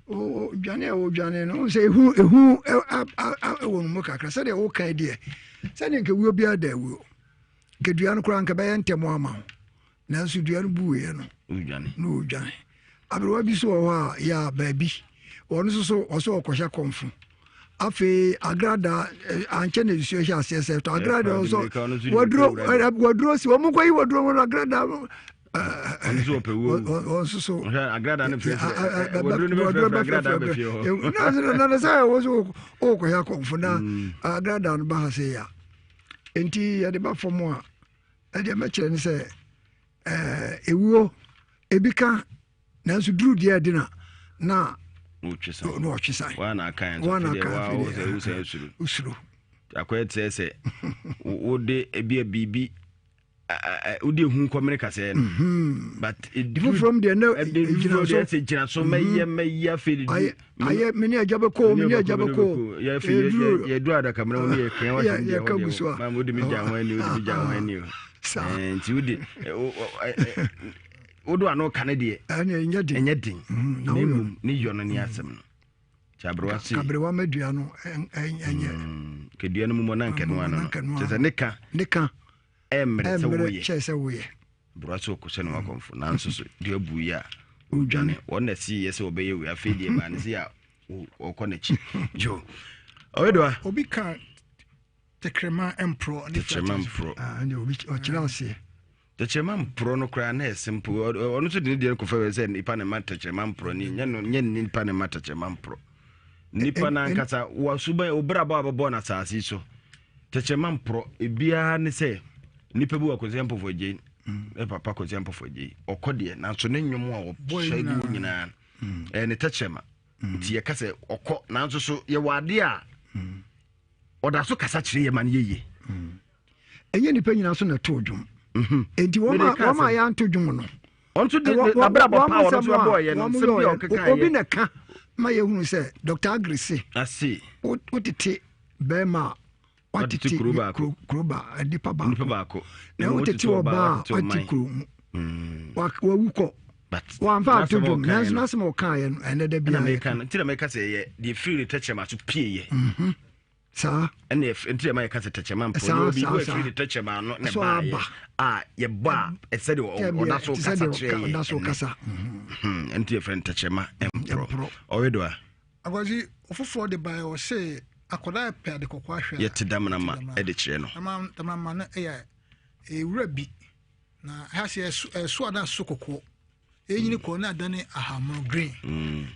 J: dwane a wɔdwane no, sɛ ehu ehu wɔ no mu kakra sɛdeɛ wokan deɛ, sɛdeɛ nka wuo biara da wuo. Nka dua no koraa nka bɛyɛ ntɛm ama wo. Nanso dua no buiɛ no, na ɔdwane. Aberewa bi so wɔ hɔ a yɛ a baabi, ɔno nso so ɔsɛ ɔkɔhyɛ kɔmfo. Afei agrada eh, ankyɛ na nsuo hyɛ aseɛ sɛ tɔ agrada nso waduro eh, waduro si wɔn kɔ yi waduro wɔn agrada ɔno nso so
A: agrada no fɛfɛ waduro no bɛfɛfɛ agrada bɛfɛ hɔ
J: na na sɛ wɔn so ɔkɔhyɛ kɔmfo na mm. agrada no ba ha sɛ ya nti yɛde ba fam a. Ɛdeɛ mɛkyerɛ ne sɛ ɛwuo ebi ka nanso duru deɛ ɛde na na na ɔtwe san
A: wana aka afei
J: usuro
A: akɔyɛ te sɛ wode ebi a biribi wode ehu kɔmene kasɛɛ no mhm. but
J: foforɔ mu deɛ na gyina so
A: ɛsɛ gyina so mɛyɛ mhm. mɛyɛ afei de du
J: ayɛ mene agya bɛkɔ mene agya bɛkɔ
A: yɛduru adakamena mu ne yɛkea wasɛm deɛ hɔ deɛ ma wode me gya ho ani wode me gya ho ani o nti wode wode ano ka ne deɛ
J: ɛnyɛ
A: den mhm, na mmom ne yɔ no ne asɛm no nti aberewa se
J: aberewa madua no ɛnyɛ
A: mm, kadua no mu mɔ na nkɛnoa no no kyɛ sɛ ne ka
J: ne ka
A: ɛmmerɛ sɛ woyɛ
J: kyɛ sɛ woyɛ
A: Bra sɛ ɔkɔhyɛ ne ho akɔmfo nanso so deɛ abu yi a ɔdwane wɔn na ɛsi yɛ sɛ ɔbɛyɛ wei afei deɛ baa ne se a ɔkɔ n'akyi yo ɔyɛdoa
L: obi ka tɛkrɛma mporɔ
A: ne tɛkrɛma mporɔ
J: ah, ɔkyerɛ aseɛ
A: tɛkyerɛma mporɔ no koraa na ɛsɛ mpo ɔno nso de ne deɛ no kɔfa wɛ sɛ nipa ne ma tɛkyerɛma mporɔ ne nyɛ no nyɛ nipa ne ma tɛkyerɛma mporɔ nipa no ankasa wasuban obrabɔ a bɛbɔ no asase so Tɛkyerɛma mporɔ ebiara ne sɛ nipa bi wɔ Kwasi Ampofo Adjei ne papa Kwasi Ampofo Adjei ɔkɔ deɛ nanso ne nnwom a ɔhyɛ gu hɔ nyinaa ɛyɛ ne tɛkyerɛma nti yɛka sɛ ɔkɔ nanso so yɛwɔ adeɛ a ɔda so kasa kyerɛ yɛ ma no yɛyie.
J: Ɛnyɛ nipa nyinaa so na ɛto dwom enti wɔn a yɛanto dwom no
A: ɔnso de n'abrabɔ pa ɔno nso ɛbɔɔ yɛ no nsɛm bi a ɔkeka yɛ
J: obi na ka ma yɛhunu sɛ Dr. Agri se
A: ase
J: wotete bɛrima a watete
A: kuro baako
J: kuro ba nipa baako
A: nipa baako
J: na wotete ɔbaa a wate kuro mu mm. wawu kɔ wamfa ato dwom nanso n'asɛm a ɔkaeɛ no ɛnɛ da biara
A: yɛ nti na mɛka sɛ yɛ deɛ firi ne tɛkyerɛma so pie yɛ
J: mhm. saa
A: ɛna nti ɛma yɛka sɛ tɛkyerɛma mpo ne obi wɔ afiri ne tɛkyerɛma ano na ɛbaayɛ a yɛbɔ a ɛsɛ deɛ ɔda so kasa kyerɛ yɛ
J: ɔda so kasa
A: mhm. nti yɛfrɛ no tɛkyerɛma mporɔ ɔwe do a
L: Akwasi, ɔfoforɔ de baeɛ, ɔse akwadaa pɛ ade kɔkɔɔ ahwɛ a.
A: Yɛte damena ma de kyerɛ no.
L: Damena ma no yɛ ewura bi, na ha sɛ ɛso a na aso kɔkɔɔ. Ɛnyini kɔɔ na adane ahamono green. Mm.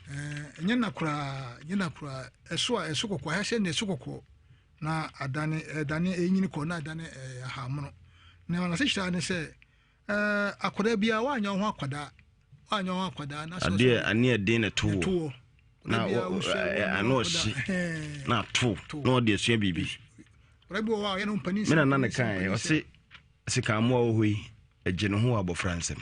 L: Ɛnyɛ na koraa, ɛnyɛ na koraa, ɛso a ɛso kɔkɔɔ, ha sɛ na ɛso kɔkɔɔ na adane ɛdane ɛnyini kɔɔ na adane ahamono. Na n'asekyerɛ ne sɛ Ɛɛ akwadaa biara woanyɛ wo ho akwadaa woanyɛ wo ho akwadaa na sɛ
A: adeɛ ani ɛden na ɛto wɔ na ano ɔhye na ato na ɔde asua biribi me nana ne kae ɔse sikammoa wɔ hɔ yi ɛgye ne ho wɔ abɔfra nsɛm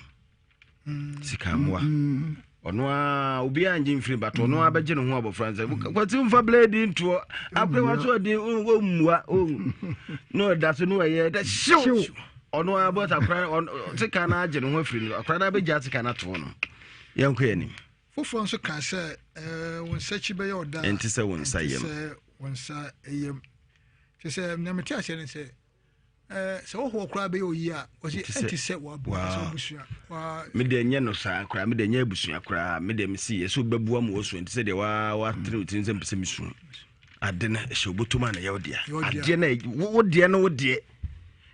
A: mm. sikammoa mm. ɔno a obiara ngye mfiri but ɔno a bɛgye ne ho abɔfra nsɛm mm. kwati mfa blade ntoɔ akora wa so ɔde ɔmmua na ɔda so na ɔyɛ dɛ hyew ɔno a bɔs akora sika no agye ne ho afiri no akora no abɛgya sika no atoɔ no yɛnkɔ yɛ anim
L: foforɔ nso kaa sɛ wo nsa akyi bɛyɛ ɔda
A: ɛnte sɛ wo nsa yam
L: sɛ wo nsa yam kyɛ sɛ nea mete aseɛ ne sɛ sɛ wohoɔ koraa bɛyɛ oyi a wɔsi ɛnte sɛ waboa sɛ abusua
A: me deɛ nyɛ no saa koraa me deɛ nyɛ abusua koraa me deɛ mesi yɛ sɛ wobɛboa ma wɔsu ɛnte sɛ deɛ watene wo tiri sɛ mpɛ sɛ mesu ade no ɛhyɛ wobɔtom a na ɛyɛ wo dea adeɛ no wo deɛ no wo deɛ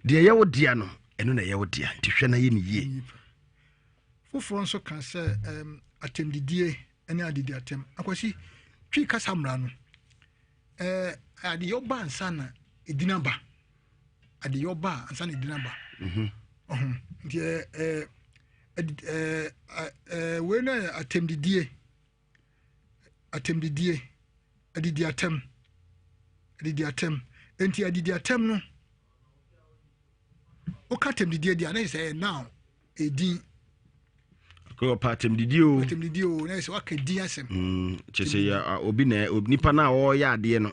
A: deɛ ɛyɛ wo dea no ɛno na ɛyɛ wo dea nti hwɛ na yɛ ne yie
L: foforɔ nso ka sɛ atɛmdidie ne adidi atɛm akwasi. Twi kasa mmara no, ɛɛ adeyɛ ɔba ansa na edin aba. Adeyɛ ɔba ansa na edin aba. Mhm. Ɔho nti ɛɛ ɛɛ ɛɛ wei no yɛ atɛmdidie. Atɛmdidie, adidi atɛm, adidi atɛm. Nti adidi atɛm no, woka atɛmdidie deɛ a na yɛ sɛ ɛyɛ noun. Edin.
A: Kò ɔpɛ atɛmdidi o.
L: Atɛmdidi o na yɛ sɛ waka din asɛm.
A: Mm, kyerɛ sɛ yɛ obi na nipa no a ɔreyɛ adeɛ no.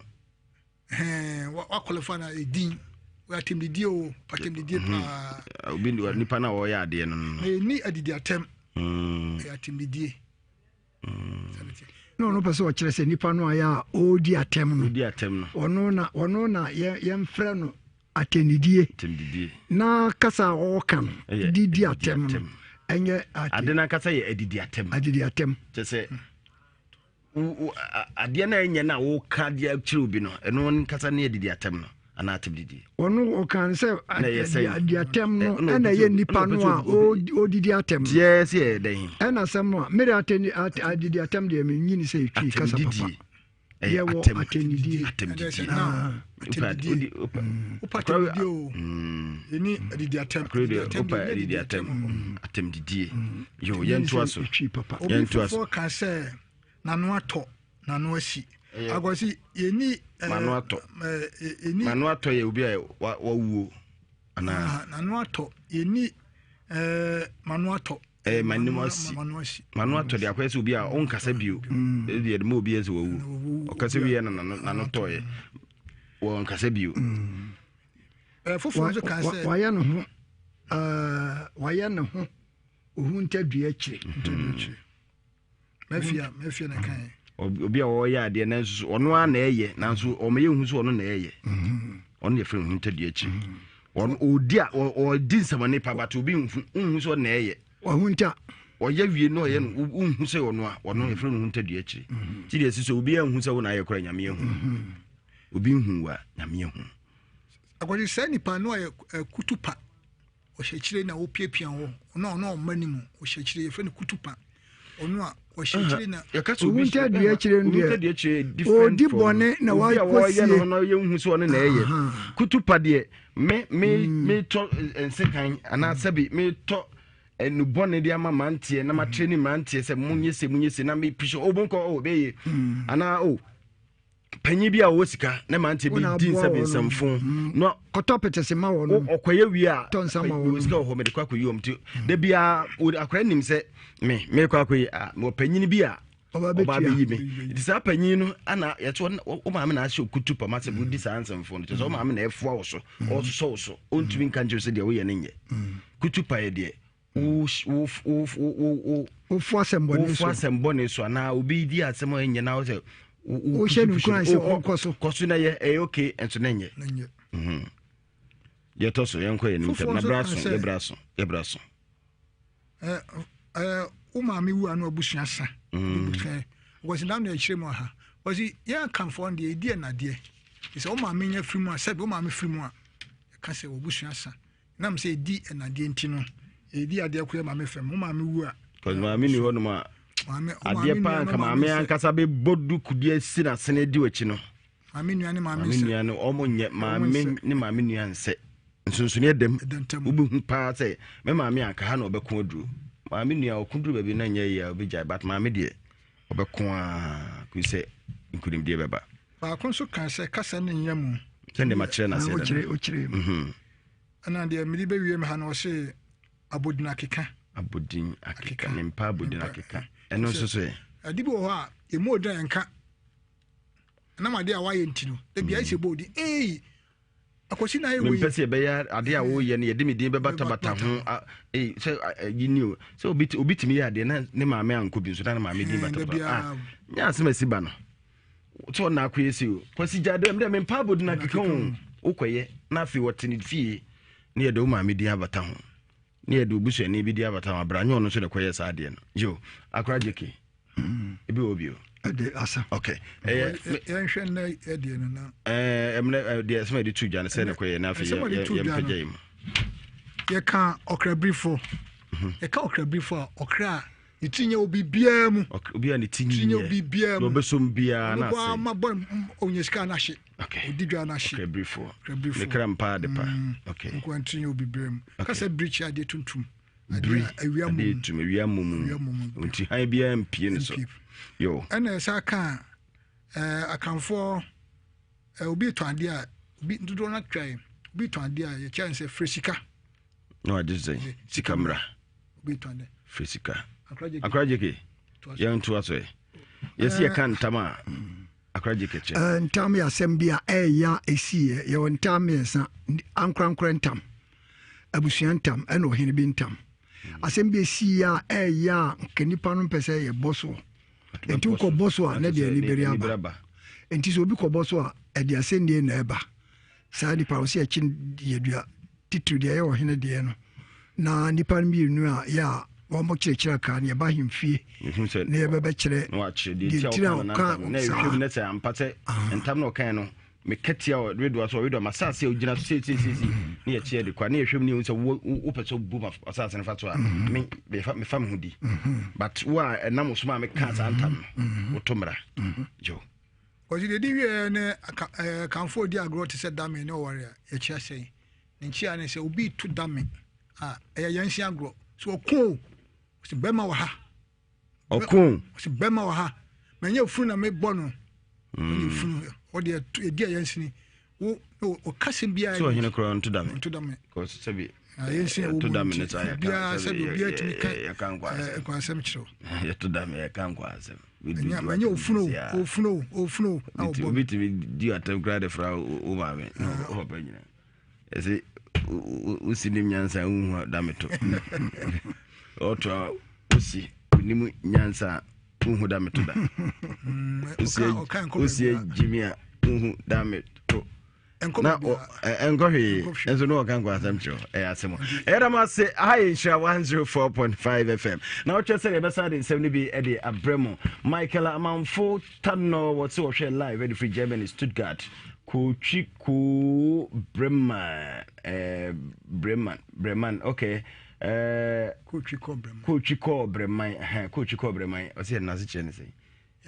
L: Ɛhɛn wakɔlɛfa na edin atɛmdidi o atɛmdidi mhm. paa.
A: Obi nipa no a ɔreyɛ adeɛ no.
L: Na yɛni adidi atɛm. Mm. Ɛyɛ atɛmdidie. Mm.
J: Na ɔno pɛ sɛ ɔkyerɛ sɛ nipa no ayɛ a ɔredi atɛm no.
A: Ɔredi atɛm no.
J: Ɔno na ɔno na yɛmfrɛ no atɛnnidie na kasa a ɔreka no de di atɛm no ɛnyɛ
A: ade no ankasa yɛ adidi atɛm
J: adidi atɛm
A: kyɛ sɛ adeɛ no a ɛnyɛ no a woka de akyerɛ obi no ɛno nkasa ne adidi atɛm no anaa atɛm didi
J: ɔno ɔka no sɛ adi atɛm no ɛna ɛyɛ nipa no a ɔdidi atɛm no
A: tiɛ sɛ ɛyɛ dɛn
J: ɛna asɛm no a mede adidi atɛm deɛ menyini sɛ ɛtwi kasa papa
A: ɛyɛ
J: yɛwɔ
A: atɛm
J: atɛnidie
A: atɛmdidie
L: ah. atɛmdidie wopa atɛmdidie o yɛni adidi atɛm
A: kuro deɛ wopa adidi atɛm atɛmdidie yo yɛntoa so
L: obi foforɔ ka sɛ n'ano atɔ n'ano asi akwasi yɛni
A: mano atɔ mano atɔ yɛ obi a wawuo anaa
L: n'ano atɔ yɛni mano atɔ
A: ɛɛ m'anim asi m'ano atɔ de akɔyɛ sɛ obi a ɔnkasa bio mm. ɛdi yɛde ma obi yɛ sɛ wawu ɔkasa wie na n'ano n'ano tɔɔyɛ wɔnkasa bio.
L: Mm. Foforɔ nso kan sɛ
J: wayɛ ne ho wayɛ ne ho ohun ntadua akyire.
L: Ntadua akyire. Mafia mafia na kan.
A: Obi a ɔyɛ adeɛ nanso ɔno ara na ɛyɛ nanso ɔmo yɛ hu sɛ ɔno na ɛyɛ. Mm-hmm. Ɔno yɛ fɛn ohun ntadua akyire. Mm-hmm. Ɔno ɔdi a ɔdi nsɛmɔne pa but obi nhu nhu sɛ ɔno na ɛyɛ.
J: Ɔhunta.
A: Ɔyɛ wie na ɔyɛ no nhu sɛ ɔno a ɔno yɛ fɛn ohun ntadua akyire. Mm-hmm. Ti deɛ ɛsi sɛ obi anhu sɛ wo na ayɛ koraa nyame ahu. Obi nhu wa nyame ahu.
L: Akɔgye saa nipa no ayɛ kutu pa. Ɔhyɛ akyire na wopiapia hɔ. Ɔno a ɔno a ɔmma ne mu. Ɔhyɛ akyire yɛfrɛ no kutupa. Ɔno a ɔhyɛ akyire na.
J: Owu ntadua akyire no deɛ ɔdi bɔne na wakɔsie.
A: Obi a wɔyɛ no no yɛnhu sɛ ɔno na ɛyɛ. Kutupa deɛ me me mm. metɔ nsekan anaa sɛbi metɔ nnubɔne de ama mmeranteɛ na makyerɛ ne mmeranteɛ sɛ monyɛ se monyɛ se na mepi so o monkɔ o bɛyɛ anaa o panyin bi a ɔwɔ sika na mmeranteɛ bi di nsa bi nsɛmfo mm.
J: na kɔtɔ pɛtɛsɛ ma wɔn
A: ɔkɔyɛ wie a
J: tɔ nsa ma wɔn
A: sika wɔ hɔ mede kɔ akɔyi wɔn ti da biara akɔyɛ nim sɛ me mekɔ akɔyi a mewɔ panyin bi a ɔba bɛyi me nti saa panyin no ana yɛte wo maame na ahyɛ okutu pama sɛ wodi saa nsɛmfo no kyɛ sɛ wo maame na ɛfoa wo so mm. ɔsosɔ wo so ɔntumi nka nkyerɛ sɛ deɛ woyɛ no nyɛ mm. kutu pa yɛ deɛ
J: wofo asɛm bɔne so
A: wofo asɛm bɔne so anaa obi di asɛm a ɛnyɛ na wo sɛ
J: wohyɛ no nkuran sɛ ɔnkɔ so
A: kɔ so na yɛ ɛyɛ okay nso na nyɛ mhm. yɛtɔ so yɛnkɔ yɛ nim ntɛm na bra so yɛbra so yɛbra so
L: wo maame wu ano abusua sa mm. wɔsi na na ɛkyerɛ mu aha wɔsi yɛn akanfoɔ deɛ ɛdi ɛnadeɛ sɛ wo maame nya firi mu a sɛbi wo maame firi mu a ɛka sɛ wɔbusua sa Nam sɛ ɛdi ɛnadeɛ nti no, ɛdi adeɛ koyɛ maame fam. Wo maame wu a.
A: Cause maame ni hɔ nom a. Adeɛ paa nka maame ankasa bɛbɔ duku de asi n'asene di w'akyi no.
L: Maame nua ne maame nsɛ.
A: Maame nua no ɔmo nyɛ maame ne maame nua nsɛ. Nsonsonoeɛ dɛm. Wobɛhu paa sɛ me maame anka ha na ɔbɛko aduro. Maame nua ɔko duru baabi na nyɛ yie a ɔbɛgyae but maame deɛ ɔbɛko ara kɔsi sɛ nkunimdie bɛba.
L: Baako nso kaa sɛ kasa no nnya mu.
A: Sɛdeɛ makyerɛ no aseɛ dada.
J: Wokyerɛ mu.
A: Mhm.
L: Ɛna deɛ mede bɛwie me ha no ɔse abodin akeka.
A: Abodin akeka. Mempa abodin akeka. Ɛno nso so ɛ.
L: Ade bi wɔ hɔ a ɛmu odin a yɛnka. Ɛnam adeɛ a wayɛ nti no, da bi ayɛ sɛ ɛbɔ odin. Ei! Akwasi na ayɛ wei.
A: Mempɛ sɛ yɛbɛyɛ adeɛ a woyɛ no yɛde me din bɛbatabata ho ei sɛ ayi ni o sɛ obi obi tumi yɛ adeɛ na ne maame ankɔ bi nso na ne maame din batabata ah nyɛ asɛm asi ba no sɛ ɔna akɔyɛ si o kwasi gya dɛ dɛ mempa abɔdin akeka o wokɔyɛ na afei wɔte ne fie ne yɛde wo maame din abata ho ne yɛde obusuani bi din abata ho abra nyɛ ɔno nso na ɛkɔyɛ saa adeɛ no yo akora gyeke mm. ebi wɔ bio
J: ɛde asa
A: ok ɛyɛ
L: yɛnhwɛ nnɛ ɛdeɛ no na
A: ɛɛ ɛmɛ deɛ ɛsɛm a yɛde tu dwa no sɛ na ɛkɔyɛ na afei yɛmpagya yi mu
L: yɛka ɔkrabirifo mhm. yɛka ɔkrabirifo a ɔkra a Ne tiri nyɛ wɔ biribiara mu.
A: Obi a ne ti
L: nyɛ wɔ biribiara
A: mu. Ɔbɛsom biara na
L: asɛ. Ɔno bɔ ɔnyɛ sika na ahye. Ɔdi dwa na ahye.
A: Ɔkrabirifoɔ. Ɔkrabirifoɔ. Ne kra mpa ade pa. Okay.
L: Nkoa ntiri nyɛ wɔ biribiara mu. Kasa biri kyerɛ adeɛ tuntum.
A: Biri adeɛ tuntum awia mmɔ mu. Nti han biara mpie ne so. Yo.
L: Ɛna ɛsa ka ɛɛ akanfoɔ ɛɛ obi tɔn adeɛ a obi dodoɔ no atwa yɛ obi tɔn adeɛ a yɛkyɛ nsɛ firi sika.
A: Na wagye sɛ sika mmra. Firi sika. Akora gyeke yɛntoa so ɛ. Yɛsi yɛka ntam a akora gyeke kyɛ.
J: Ntam yɛ asɛm bi a ɛyɛ ɛsiiɛ. Yɛwɔ ntam mmiɛnsa, ankorankorɛ ntam, abusua ntam, ɛna ɔhene bi ntam. Asɛm bi ɛsiiɛ a ɛyɛ a nka nipa no mpɛ sɛ yɛbɔ soɔ. Nti wokɔbɔ so a na deɛ anibere aba. Nti sɛ obi kɔbɔ so a ɛde asɛnnie na ɛba. Saa nipa no sɛ yɛkye yɛdua titiriw deɛ ɛyɛ ɔhene deɛ no, na nnipa no mmienu a yɛ a wɔn kyerɛkyerɛ akra no yɛba ahemfie na yɛbɛbɛkyerɛ
A: deɛ ntiri a ɔka saa. Na sɛ ampa sɛ ntam na ɔkan no meka tia ɔredoa so ɔredoa ma asase a ogyina so seesiesie ne yɛkyeɛ de kwa ne yɛhwɛ mu ne yɛhu sɛ wopɛ sɛ wobu ma asase no fa so a mm-hmm. me mefa me ho di mm-hmm. but wo a ɛnam wo so ma meka saa ntam no mm-hmm. woto mmara yo
L: Ɔdze deɛ ɛdi wieɛ ne Akanfoɔ redi agorɔ te sɛ dame ne ɔware a, yɛkyea sɛn? Ne nkyea ne sɛ obi reto dame a, ɛyɛ yɛnse agorɔ. Sɛ ɔko o, ɔsɛ bɛrima wɔ ha.
A: Ɔko o.
L: Ɔsɛ bɛrima wɔ ha. Manyɛ funu na mebɔ no. Manyɛ funu. Ɔde ɛdi a yɛnsene. Wo ɔkasɛm biara.
A: Sɛ ɔhene koraa ɔnto dame.
L: Ɔnto dame.
A: Kɔs sɛbi.
L: Yɛnse ɛwɔ mu nti. Obiara sɛbi obiara tumi ka
A: nkwansɛm kyerɛw. Yɛto dame yɛka nkwansɛm.
L: Manyɛ ofunu o, ofunu o, ofunu o. Na ɔbɔ.
A: Obi tumi di atɛm koraa de fra wo maame na wo papa nyina. Ɛsɛ wosi nim nyansa wohu dame to. Ɔto a wosi onim nyansa wohu dame to da. Wosi gyimi a wohu dame to. na ɛnkɔ hwee nso ne wɔka nkɔ asɛm kyerɛ ɛyɛ asɛm ɛyɛ dam ase aha yɛ nhyira 104.5 fm na wokyerɛ sɛ yɛbɛsan de nsɛm no bi de abrɛ mu michael amanfo tanɔ wɔ se wɔhwɛ live de firi germany stuttgart kotwi koo breman eh, breman breman okay eh,
L: kotwi kɔɔ breman
A: kotwi kɔɔ breman kotwi kɔɔ breman ɔsɛ yɛ nase kyerɛ ne sɛ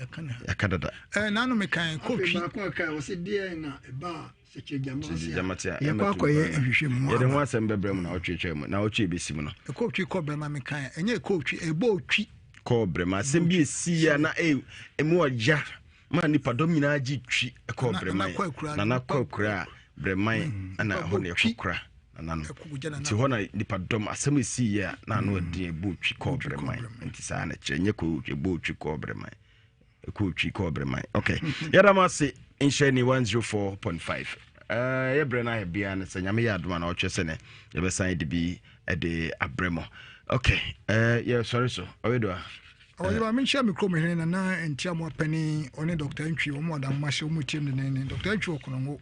A: yɛaka dada.
L: Ɛɛ nanu mi kan kotwi.
J: Afei baako a kan wɔsi deɛ na ɛba a sɛkyɛ gyama se a yɛkɔ akɔyɛ nhwehwɛ mu
A: yɛde ho asɛm bɛbrɛ mu na ɔtwetwe mu na ɔtwe ebesi mu no.
L: Ɛkɔtwi kɔ brɛma mi kan ɛnyɛ ɛkɔtwi ɛbɔ otwi.
A: Kɔ brɛma asɛm bi esi ya na emu ɔya ma nipadɔm nyinaa gye twi ɛkɔ brɛma nana kɔ akura brɛman ɛna ɛhɔ na ɛkɔ kora nana no nti hɔ na nipadɔm asɛm esi yɛ a na ano ɛden ɛbɔ otwi kɔɔ brɛman nti saa na kyerɛ nyɛ kɔ otwi ɛbɔ otwi kɔɔ brɛman ɛkɔ otwi kɔɔ brɛman ok yɛda mo ase nhyɛ ni 104.5 ɛɛ yɛ brɛ no ayɛ bia no sɛ nyame yɛ adoma na ɔtwɛ sɛ nɛ yɛbɛsan de bi ɛde abrɛ mo ok ɛɛ yɛsɔre so ɔyɛ do a
L: Ɔyɛ ma menhyia me kurom hene Nana Ntiamoa panin ɔne Dr. Ntwi wɔn adamoa hyɛ wɔn tiam dendeenden Dr. Ntwi wɔ Konongo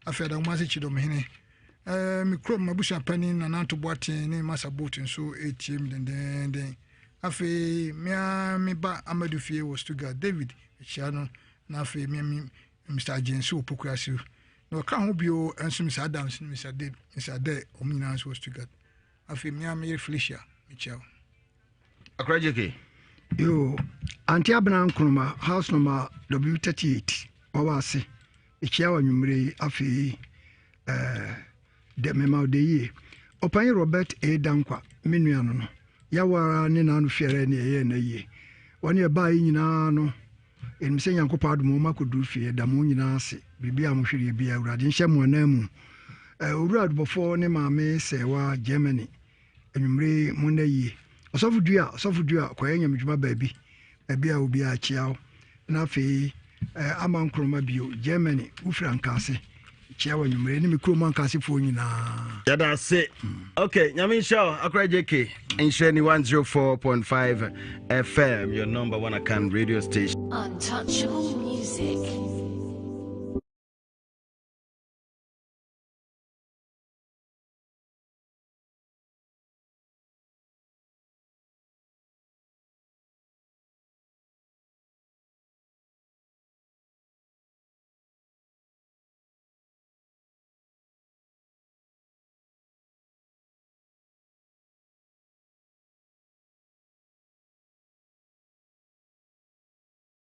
L: afei adamoa ase Kyidɔmhene Eh, me kurom m'abusua panin Nana Anto Boateng ne Masa Boat nso retie me dendeenden. Afei, me ara me ba Amadu fie wɔ Stuttgart, David, mekyia no, na afei me me Mr. Agyen nso wɔ Pokuase. Na ɔka ho bio nso Mr. Adams ne Mr. Dave, Mr. Adair, wɔn nyinaa nso wɔ Stuttgart. Afei me ara me yere Felicia, mekyia wo.
A: Akora JK.
J: Yo, Auntie Abena Nkrumah, house number W38, wɔwɔ ase. Mekyia wɔ anwummere yi afei eh, dɛ mema wo dɛ yie. Ɔpanyin Robert A. Dankwa, me nua no no, yaw ara ne n'ano fiara ne ɛyɛɛ no ayie. Wɔne ɛbaa yi nyinaa no, yɛnim sɛ Nyankopɔn adom wɔn akɔduru fie. Yɛda mo nyinaa ase. Biribi a mohwereɛ biara, Awurade nhyɛ mo ananmu. Eh, Owura Adubɔfoɔ ne Maame Sɛɛwa, Germany. Anwummere yi monna yie. Ɔsɔfo Dua, Ɔsɔfo Dua, kɔyɛ nyamedwuma baabi, baabi a obiara kyia wo. Na afei eh, ama nkoroma bio, Germany, wofiri Ankaase. Kyia wɔ anwummere ne me kurom Ankaasefoɔ nyinaa.
A: Yɛda ase. Ok, nyame nhyira wo. Akora JK, nhyira ni 104.5 FM, your number one account radio station.
M: Untouchable music.